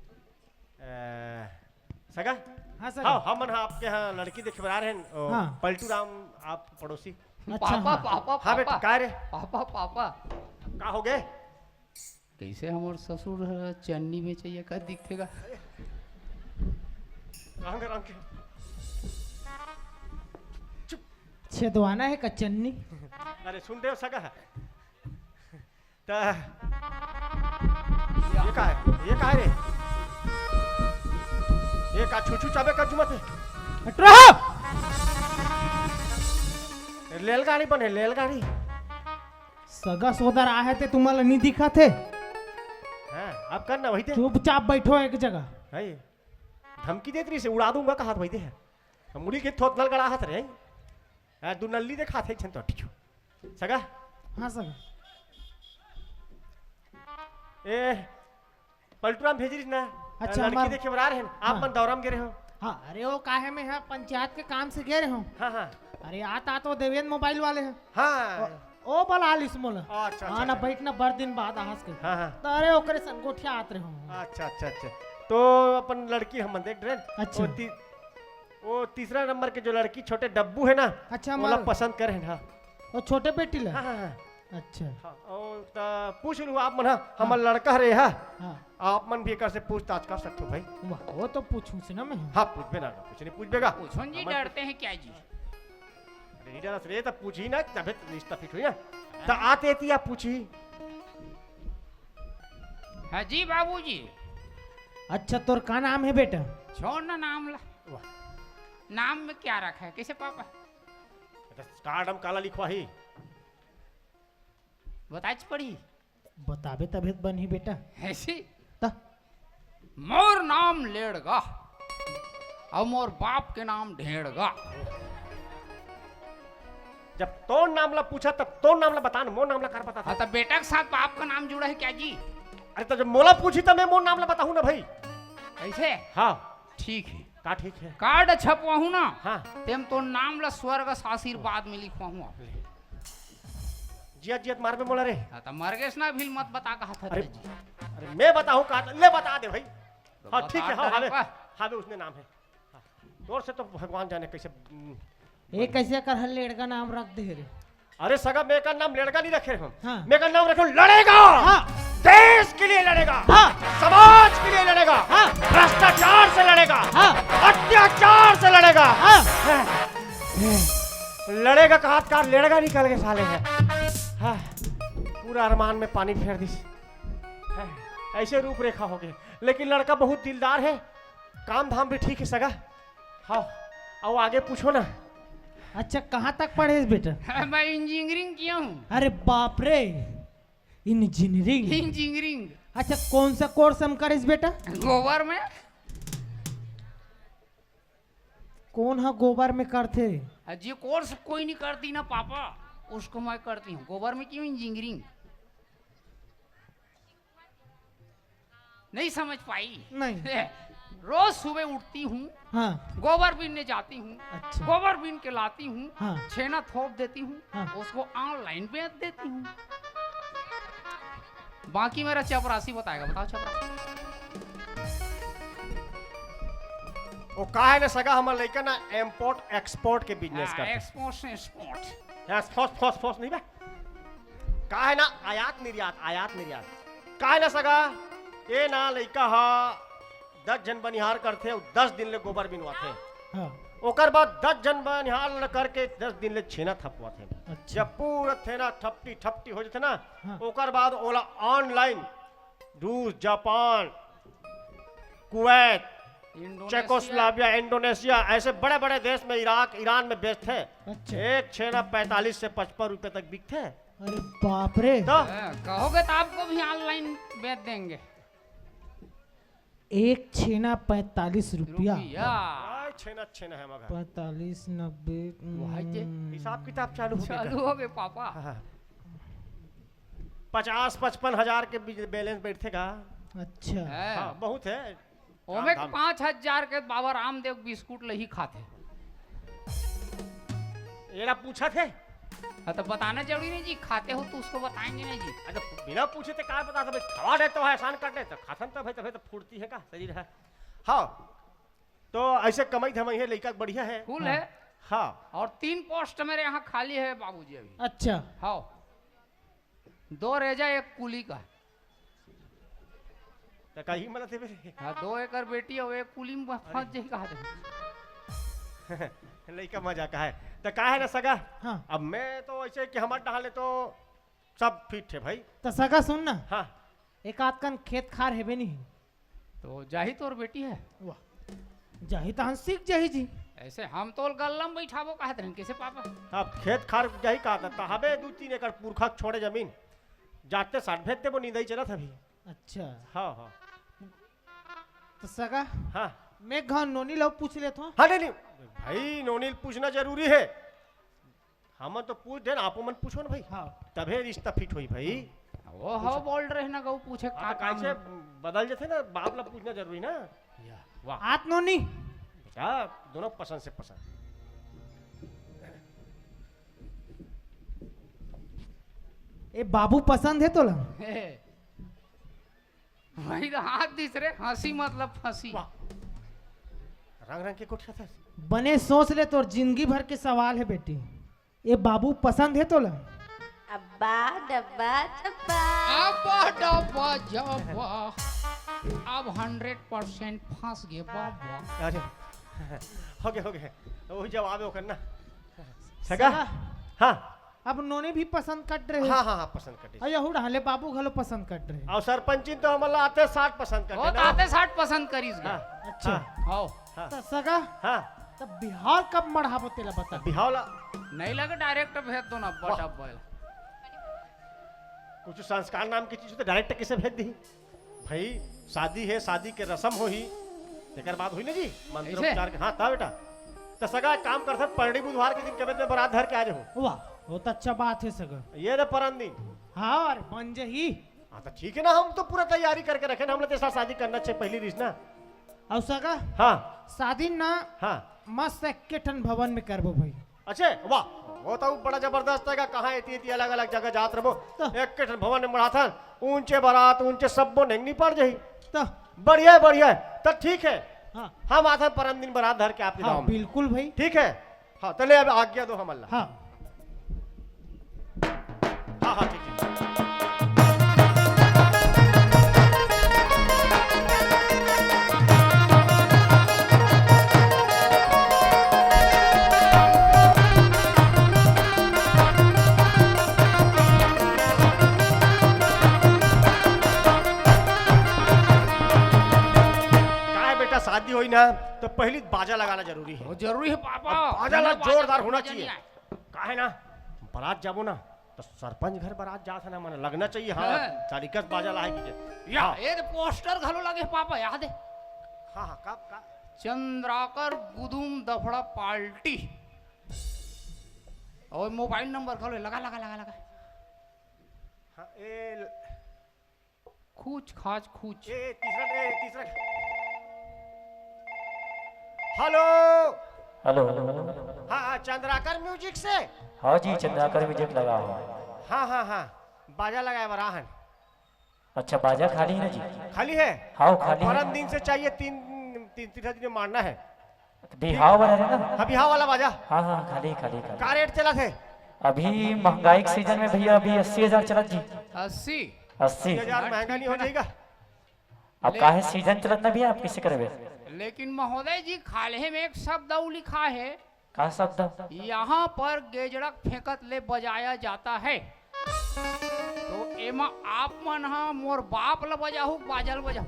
सगा? हाँ, सगा। हाँ, हमन हा आपके यहाँ लड़की देखे बर आ रहे हैं, ओ, हाँ। पलटू राम, आप पड़ोसी। अच्छा, पापा, हाँ। पापा, हाँ बेटा, पापा। का रे? Papa, papa. का हो गए? कैसे हमर ससुर ह चन्नी बेचैया का दिखथे गा? रंग, रंग के। चुप। छेदवाना है का चन्नी? अरे सुन दे सगा। त ये का है? ये का है रे? ये का छुछू चाबे का जुमत है? हट रहो। रेलगाड़ी बने, रेलगाड़ी। सगा सोदर आहे ते तुम्हाला नहीं दिखा थे? हाँ, अब करना वही थे। चुपचाप बैठो एक जगह। है ये। धमकी देत रही से उड़ा दूंगा कहा था भाई दे है। हम मुड़ी के थोत नल गड़ा हाथ रे। हाँ, दू नल्ली देखा थे छन तो टिचू। सगा? हाँ सगा। ए, पलटूराम भेज रही ना। अच्छा, लड़की हमार देखे बर आ रहे हैं। आप हाँ। मन दौरा में गे रहे हो। हाँ, अरे वो काहे में है, पंचायत के काम से गे रहे हो। हाँ, हाँ। अरे आत आत वो देवेंद्र मोबाइल वाले हैं। हाँ। ओ, ओ बला लिस मोला। अच्छा, अच्छा, हाँ ना, अच्छा। बैठना बड़ दिन बाद आहस के। हाँ, हाँ। तो अरे ओकरे संग गोठिया आत रहे हो। अच्छा, अच्छा, अच्छा। तो अपन लड़की हम देख रहे हैं। अच्छा। वो ती-, वो तीसरा नंबर के जो लड़की छोटे डब्बू है ना, अच्छा, ओला हमार पसंद करे है ना। वो छोटे बेटी ला? हाँ, हाँ, हाँ। अच्छा। हाँ, और त पूछ लू आप मन, हाँ, हाँ। हमर लड़का रे, हाँ। हाँ। आप मन भी एकर से पूछताछ कर सकते हो भाई। वाह, वो तो पूछूं से ना मैं। हाँ, पूछबे ना, कुछ नहीं पूछबे का। पूछो जी, हमर डरते हैं क्या जी? अरे नहीं डरस रे, तब पूछी ना, तबे तो रिश्ता फिट हुई ना। हाँ। त आते थी आप पूछी। हाँ जी बाबूजी। अच्छा, तोर का नाम है बेटा? छोड़ ना नाम ला। वाह। नाम में क्या रखा है? कैसे पापा? त कार्ड हम काला लिखवाही? बताच पड़ी। बताबे तभे त बनही बेटा। ऐसी? त? मोर नाम लेड़गा। अउ मोर बाप के नाम ढेड़गा। जब तोर नाम ला पूछा, तब तोर नाम ला बता न, मोर नाम ला कर बता। हाँ, त बेटा के साथ बाप का नाम जुड़ा है क्या जी? अरे, त जब मोला पूछी, त मैं मोर नाम ला बताहूँ ना भाई। ऐसे? हाँ। ठीक है। का ठीक है? कार्ड छपवाहूँ ना, हाँ। तेम तोर नाम ला स्वर्ग से आशीर्वाद में लिखवाहूँ आप। जियत जियत मारबे मोला रे। हाँ, त मर गेस ना, अभी मत बता कहा था अरे, जी। अरे, मैं बताहूँ का? ले बता दे भाई। तो हाँ, बता ठीक है, हाँ, दे हाँ, रे बे। बा। हाँ, बे, उसने नाम है। हाँ, तोर से तो भगवान जाने कैसे, हम्म, ये कैसे कर हर लेड़का नाम रख दे रे? अरे सगा, मैं का नाम लेड़का नहीं रखे हम। हाँ। मैं का नाम रखे हूँ लड़ेगा। हाँ। देश के लिए लड़ेगा। हाँ। समाज के लिए लड़ेगा। हाँ। भ्रष्टाचार से लड़ेगा। हाँ। अत्याचार से लड़ेगा। हाँ। हाँ। लड़ेगा का हाथ का लेड़गा निकल के साले है। हाँ। पूरा अरमान में पानी फेर दिस। हाँ। ऐसे रूपरेखा हो गई, लेकिन लड़का बहुत दिलदार है, काम धाम भी ठीक है सगा। हाँ, अउ आगे पूछो ना। अच्छा, कहाँ तक पढ़े हस बेटा? मैं इंजीनियरिंग किया हूँ। अरे बाप रे, इंजीनियरिंग? इंजीनियरिंग। अच्छा, कौन सा कोर्स हम करेस बेटा? गोबर में। कौन हा गोबर में करथे? अ, जे कोर्स कोई नहीं करती ना पापा, उसको मैं करती हूँ। गोबर में क्यों इंजीनियरिंग? नहीं समझ पाई। नहीं। रोज सुबह उठती हूँ, हाँ। गोबर बीनने जाती हूँ, अच्छा। गोबर बीन के लाती हूँ, हाँ। छेना थोप देती हूँ, हाँ। उसको ऑनलाइन बेच देती हूँ। बाकी मेरा चपरासी बताएगा। बताओ चपरासी। वो का है ना सगा, हमर लइका ना इम्पोर्ट एक्सपोर्ट के बिजनेस हाँ, करथे। एक्सपोर्ट से एक्सपोर्ट। हाँ, फोस, फोस, फोस नहीं बे। का है ना, आयात निर्यात, आयात निर्यात। का है ना सगा, ये ना लइका हा दस झन बनिहार करथे अउ दस दिन ले गोबर बिनवाथे। हाँ। ओकर बाद दस झन बनिहार ल करके दस दिन ले छेना थपवाथे। अच्छा। जब पूरा छेना ठपटी ठपटी हो जथे ना, हाँ। ओकर बाद ओला ऑनलाइन रूस, Japan, Kuwait, Indonesia. Czechoslovakia, Indonesia, ऐसे बड़े-बड़े देश में, इराक, ईरान में बेचथे। अच्छा। एक छेना पैंतालीस से पचपन रुपए तक बिकथे। अरे बाप रे। तो? हाँ, कहोगे तो आपको भी ऑनलाइन बेच देंगे। एक छेना पैंतालीस रुपया। रुपया। आय, छेना, छेना है मगर। पैंतालीस, नब्बे, वो है जे। हम्म। हिसाब किताब चालू हो गया। चालू हो गए पापा। हाँ, हाँ। पचास पचपन हजार के बीच बैलेंस बैठथे का? अच्छा। है। हाँ, बहुत है। ओमे काम धाम। पाँच हजार के बाबा रामदेव बिस्कुट ल ही खाथे। एला पूछत हे? हाँ, तो बताना जरूरी नहीं जी, खाते हो तो उसको बताएंगे नहीं जी। अच्छा, बिना पूछे ते का बता दे, खवा दे तो है, एहसान कर दे तो खाथन तो भाई, तबे तो फुर्ती है का शरीर है। हाँ, तो ऐसे कमाई धमाई है, लइका बढ़िया है। फुल हाँ। है। हाँ। और तीन पोस्ट मेरे यहाँ खाली है बाबूजी अभी। अच्छा। हाँ। दो रेजा, एक कुली का। त का ही मतलब थे मेरे? हाँ, दो एकड़ बेटी और एक कुली में फंस जाई कहा थे। लइका मजाक है। त का है ना सगा? हाँ। अब मैं तो ऐसे कि हमार डहाले तो सब फिट है भाई। त सगा सुन ना। हाँ। एक आध कन खेत खार हेबे नहीं। तो जाही तोर बेटी है। वाह। जाही तहन सीख जाही जी। ऐसे हम तो गल्ला में बैठाबो कहत रहन, कैसे पापा? अब खेत खार जाही कहा था, तहबे दू तीन एकड़ पुरखा के छोड़े जमीन। जाते साठ भेज देबो, निंदाई चलत अभी। अच्छा। हाँ, हाँ। तो सगा, हाँ। मैं घाव नोनी लो पूछ लेत हूँ। हाँ, नहीं, नहीं। भाई, नोनी पूछना जरूरी है। हमन तो पूछ देन, आपो मन पूछो ना भाई। हाँ। तभे रिश्ता फिट होई भाई। वो हो बोल रहे ना, गऊ पूछे हाँ, का तो काम कैसे है? बदल जथे ना, बाप ला पूछना जरूरी ना। या। वाह। आत नोनी। बेटा, दोनों पसंद से पसंद। ए बाबू पसंद है तोला? हे। वही तो हाथ दिस रे, हंसी मतलब फंसी। वाह। रंग रंग के गोठिया था। बने सोच ले, तोर जिंदगी भर के सवाल है बेटी। ए बाबू पसंद है तोला? अब्बा डब्बा डब्बा। अब्बा डब्बा जब्बा। अब हंड्रेड परसेंट फंस गए बाबा। अरे, हो गया, हो गया। वही जवाब है ओकर ना। सगा? सगा? हाँ। अब नोनी भी पसंद कट रहे। हाँ, हाँ, हाँ, पसंद कटे। अरे, यहू डहाले बाबू घलो पसंद कट रहे। और सरपंचिन तो हमला आते साठ पसंद कटे वो ना। तो आते साठ पसंद करीस गा। हाँ, अच्छा। हाँ, हाँ। हाँ। त सगा? हाँ। त बिहाव कब मढ़ाबो तेला बता। बिहाव ला नहीं लगे, डायरेक्ट भेज दो ना, वाह। बटा बैल। कुछ संस्कार नाम की चीज तो डायरेक्ट कैसे भेज दी? भाई, शादी है, शादी के रसम होही, तेकर बाद होही ना जी, मंत्रोपचार के। हाँ, ता बेटा। त सगा एक काम कर सक, परनी बुधवार के दिन कबे में बारात धर के आ जाओ। वाह, वो तो अच्छा बात है सगा। ये रे परन दिन। हाँ, अरे बन जही। हाँ, तो ठीक है ना, हम तो पूरा तैयारी करके रखे ना, हमने तेरे साथ शादी करना चाहिए पहली रीस ना। और सगा? हाँ। शादी ना हाँ। मस्त एक ठन भवन में करबो भाई। अच्छे, वाह, वो तो बड़ा जबरदस्त है, कहाँ एती एती अलग-अलग जगह जात रहो, तो एक ठन भवन में बढ़ाथन, ऊंचे बारात, ऊंचे सब्बो नेंगनी पड़ जाही। तो बढ़िया है, बढ़िया है, तो ठीक है। हाँ। हम आथन परम दिन बारात धर के आपके हाँ, गाँव में। बिल्कुल भाई। ठीक है, हाँ, तो ले अब आज्ञा दो हमला। हाँ। हाँ, हाँ, ठीक, ठीक। का है बेटा, शादी होई ना, तो पहली बाजा लगाना जरूरी है। वो जरूरी है पापा। अब बाजा ला बिना बाजा जोरदार के होना मजा चाहिए। नहीं आए। का है ना, बारात जाबो ना, तो सरपंच घर बारात जात है ना, मन लगना चाहिए। हाँ, हाँ। तरीका से बाजा लाए की। या, हाँ। ए तो पोस्टर घलो लगे पापा, याद है? हाँ, हाँ, का, का? चंद्राकर गुदुम दफड़ा पार्टी। और मोबाइल नंबर घलो लगा, लगा, लगा, लगा। हाँ, ए ल- कूच खाच कूच। ए, ए, तीसरा, ए, तीसरा। हेलो। हेलो। हाँ, हाँ, चंद्राकर म्यूजिक से? हाँ जी, चंद्राकर म्यूजिक लगा हो। हाँ, हाँ, हाँ, बाजा लगाए बर आहन। अच्छा, बाजा खाली है ना जी? खाली है? हाँ, खाली है। परम दिन से चाहिए, तीन, तीन, तीन दिन में मारना है। बिहाव वाला है ना? हाँ, बिहाव वाला बाजा। हाँ, हाँ, खाली, खाली, खाली। का रेट चलत हे? अभी महंगाई के सीजन में भैया, अभी अस्सी हजार चलत जी। अस्सी? अस्सी। अस्सी हजार महंगा नहीं हो जाएगा? अब ले- काहे सीजन चलत ना भैया, आप कैसे करबे? लेकिन महोदय जी, खाल्हे में एक शब्द अउ लिखा है। का शब्द? यहाँ पर गेजड़क फेंकत ले बजाया जाता है। तो एमा आप मन हा मोर बाप ल बजाहू, बाजा ल बजाहू?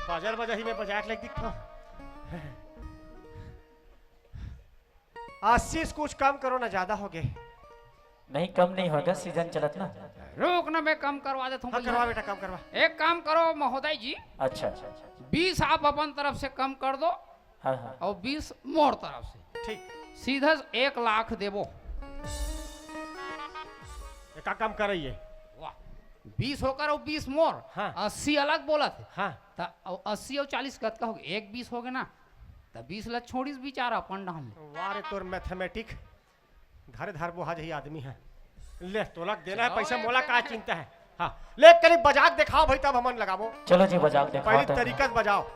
बाजा ल बजाही, मैं बजा के लेके दिखता हूँ। आशीष, कुछ कम करो ना, ज्यादा हो गए। नहीं, कम नहीं होगा, सीजन चलत ना। रुक ना, मैं कम करवा देता हूँ हाँ, भैया। करवा बेटा, कम करवा। एक काम करो महोदय जी, अच्छा। बीस आप अपन तरफ से कम कर दो हाँ, हाँ। और बीस मोर तरफ से। ठीक। सीधा एक लाख देबो। ये का काम कर रही है? वाह, बीस होकर और बीस मोर, हाँ। अस्सी अलग बोलत हे। हाँ। त अस्सी और चालीस कतका हो गए? एक बीस हो गए ना, त बीस ला छोड़िस बेचारा अपन डाहन ले। वाह रे, तोर मैथमेटिक धरे धार बोहा जही आदमी है। ले, तोला देना है चलो, पैसा, एक मोला का काम चिंता है? हाँ, ले, कनी बजा के देखाओ भाई, तब हमन लगाबो। चलो जी, बजा के देखाओ पहली तब। तरीका से बजाओ।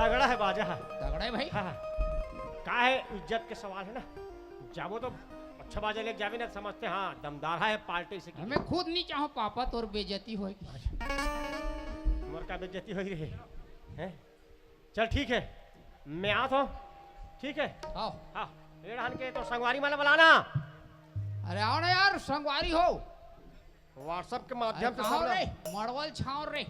तगड़ा है बाजा, हाँ। तगड़ा है भाई। हाँ, हाँ। का है, इज्जत के सवाल है ना, जाबो तो अच्छा बाजा लेके जाबे ना, समझते, हाँ, दमदार है पार्टी से की। मैं खुद नहीं चाहूँ पापा तोर बेइज्जती होए। मोर का बेइज्जती होई रही है? चल ठीक है, मैं आत हूँ। ठीक है। आओ। हाँ, ये रहन के तो संगवारी मन ला बुलाना। अरे आओ ना यार, संगवारी हो। WhatsApp के माध्यम अरे से सब आओ ला- रे, मड़वल छाओ रे।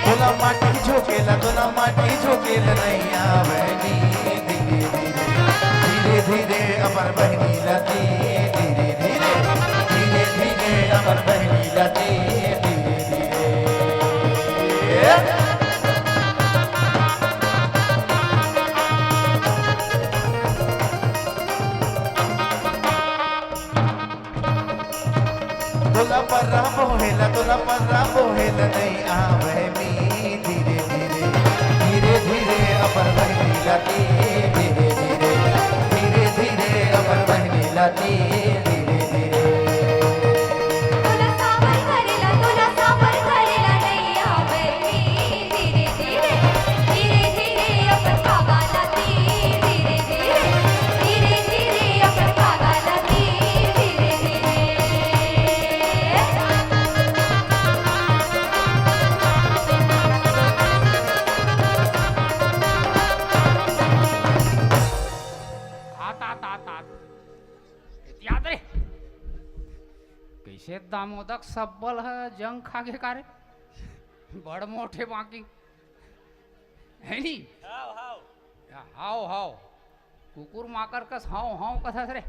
तोला माटी झोंकेला, तोला माटी झोंकेला नैया बहनी धीरे धीरे, धीरे धीरे अपन बहनी ला दी धीरे धीरे, धीरे धीरे अपन बहनी ला दी धीरे धीरे। तोला पर्रा बोहेला, तोला पर्रा बोहेला नइ आवय मी धीरे धीरे, धीरे धीरे अपन बहिनी ला दी धीरे धीरे, धीरे धीरे अपन बहिनी ला दी धीरे धीरे। तोला साबर करेला, तोला साबर करेला नइ आवय मी धीरे धीरे, धीरे धीरे अपन बाबा ला दी धीरे धीरे, धीरे धीरे अपन बाबा ला दी धीरे धीरे। तात, तात, तात, तात। याद रे। कैसे दामोदक सब्बल ह जंग खा गे का रे? बड़ मोटे बाकी। है नी? हाव, हाव। या, हाव, हाव। कुकुर माकर कस हाव हाव कस हस रे।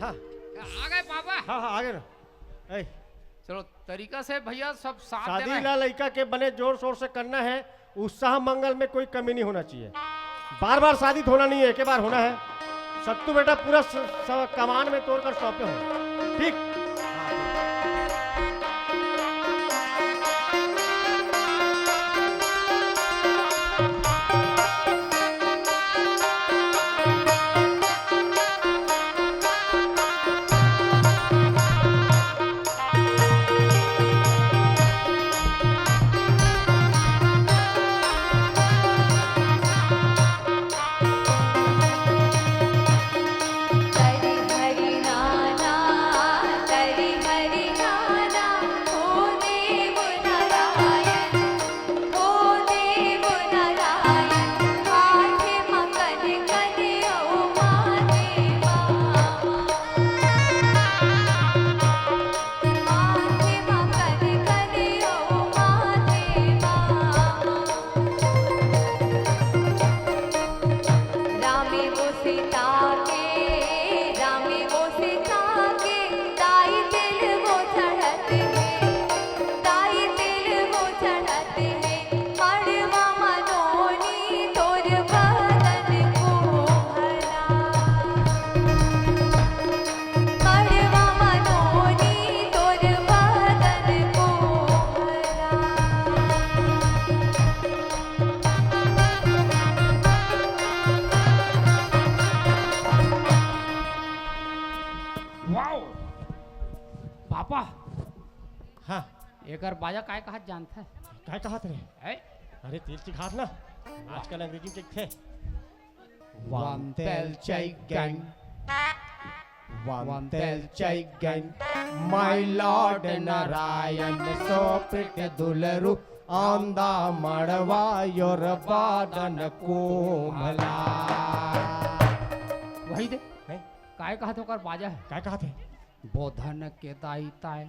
हाँ। आ गए पापा। हाँ, हाँ, आ गए ना। ए। चलो, तरीका से भैया सब साथ देना शादी है। ला लइका के बने जोर शोर से करना है, उत्साह मंगल में कोई कमी नहीं होना चाहिए। बार बार शादी होना नहीं है, एक ही बार होना है। सत्तू बेटा पूरा स-, स-, कमान में तोड़ कर सौंपे हो, ठीक? वाओ! पापा, हाँ। एकर बाजा काय कहत जानत है? काय कहत रे? है? अरे, तेल चिखात ना। आजकल अंग्रेजी में लिखथे। One tel chicken, one tel chicken, my lord Narayan, सो प्रीत दुलरू, आंदा मड़वा योर बादन कोमला। वही दे। हैं? काय कहत ओकर बाजा है? काय कहत है? बोधन के दाई ताय।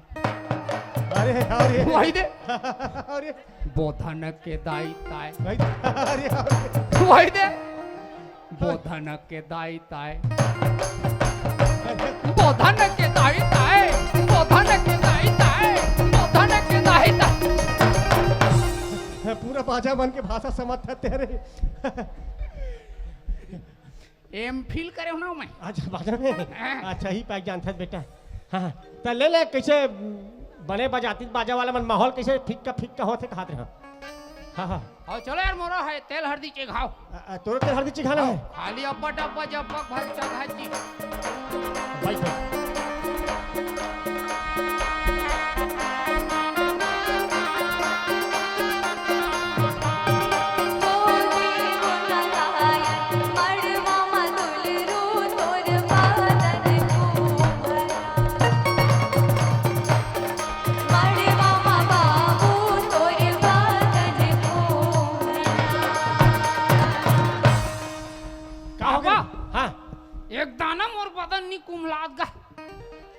अरे, अरे। वही दे। अरे। बोधन के दाई ताय। वही दे। अरे, अरे। वही दे। बोधन के दाई ताय। बोधन के दाई ताय। बोधन के दाई ताय। बोधन के दाई ताय। पूरा बाजा मन के भाषा समझ थे तेरे। एम फिल करे हो ना मैं। अच्छा, बाजा में? हाँ। अच्छा, ही पाक जानथस बेटा। हाँ, हाँ। त ले ले, कैसे बने बजाती बाजा वाला मन, माहौल कैसे फिक्का फिक्का होथे कहत रहे। हाँ, हाँ। और चलो यार, मोरो है, तेल हरदी चेघाव। अ, अ, तोरो तेल हरदी चिघाना है? खाली अब्बा डब्बा जब्बा भर चघा जी। भाई, भाई। का हो गे? बाबा, हाँ। एक दाना मोर बदन नी कुम्हलात गा।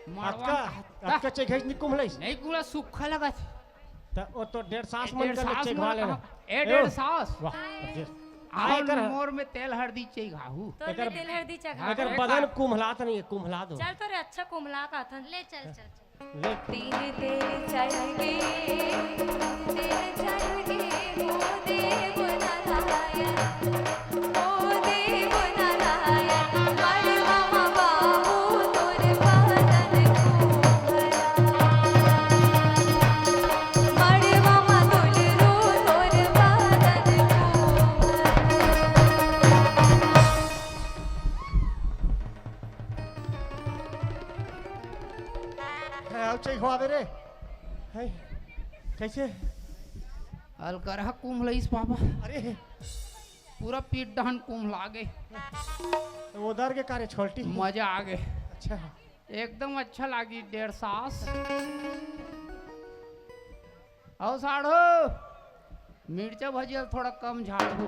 मड़वा अतका, कहत अतका चेघाइस नी कुम्हलाइस? नहीं कुम्हला, सुक्खा लगत। त ओ तो डेढ़ सास ए, मन डेढ़ कर ले सास चेघा मन लेना। कहा, ए, ए, डेढ़ सास। वाह, अब जे-, आव आय कर। मोर में तेल हरदी चेघाहू। तोर में एकर, तेल हरदी चेघा। एकर हाँ, बदन एकर। कुम्हलात नहीं है, कुम्हला दो। चल तो रे, अच्छा कुम्हला का थन। ले चल, चल, चल। ले। तीन तेल चढ़ गे, तीन तेल चढ़ गे, ओ देव नारायण। हाँ, अब चेक हुआ दे रे। है, कैसे? अलकरहा कुम्हलाइस पापा। अरे। पूरा पीठ डहन कुम्हला गे। तो उधर के कार्य छोटी। मजा आ गे। अच्छा। एकदम अच्छा लागी डेढ़ सास। अउ साढ़ो, मिर्चा भजिया थोड़ा कम झाड़हू।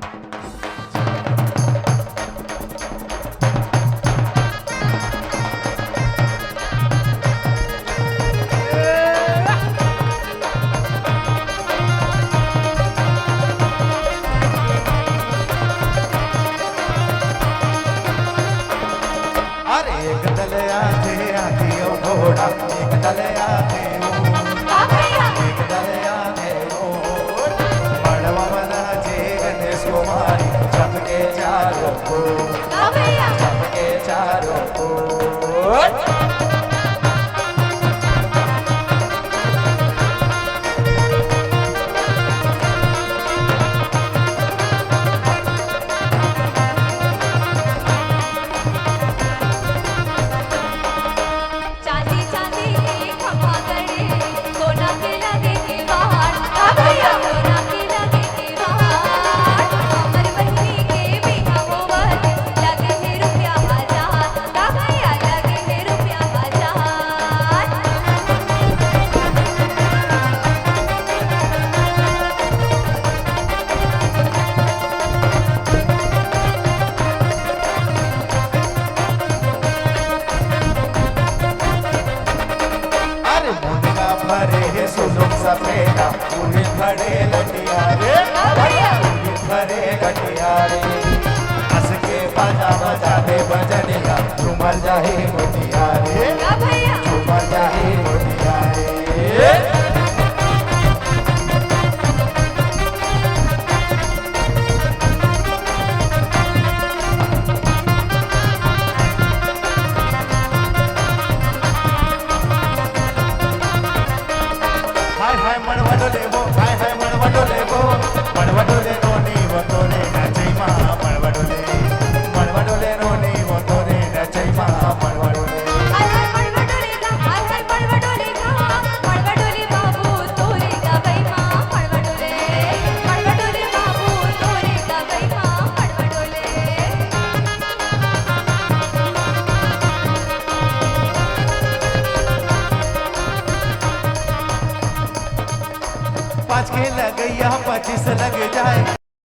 घोड़ा एक दले आके ओ, का भैया? एक दले आके ओ, मड़वा मना जे गणेश कुमारी, चपके चारों को, का भैया? चपके चारों को। चांदी चांदी के खंभा गड़े, सोना के लगे केवाड़। का भैया? सोना के लगे केवाड़। हमर बहिनी के बिहा होवत, लगे हे रुपया हजार। का भैया? लगे हे रुपया हजार। अरे मुनगा भरे हे सुलुक सफेदा, उही भरे गटिया रे। का भैया? उही भरे गटिया रे। हंस के बाजा बजा दे बजनिया, झूमर जाही गोटिया रे। का भैया? झूमर जाही गोटिया रे। हाय हाय मड़वा डोले वो, हाय हाय मड़वा डोले वो, मड़वा डोले नोनी वो तोरे नचई मा, मड़वा डोले, मड़वा डोले नोनी वो तोरे नचई मा, मड़वा डोले। हाय हाय मड़वा डोले गा, हाय हाय मड़वा डोले गा, मड़वा डोले बाबू तोरे गवई मा, मड़वा डोले, मड़वा डोले बाबू तोरे गवई मा, मड़वा डोले। पाँच के लगइया पच्चीस लग जाए।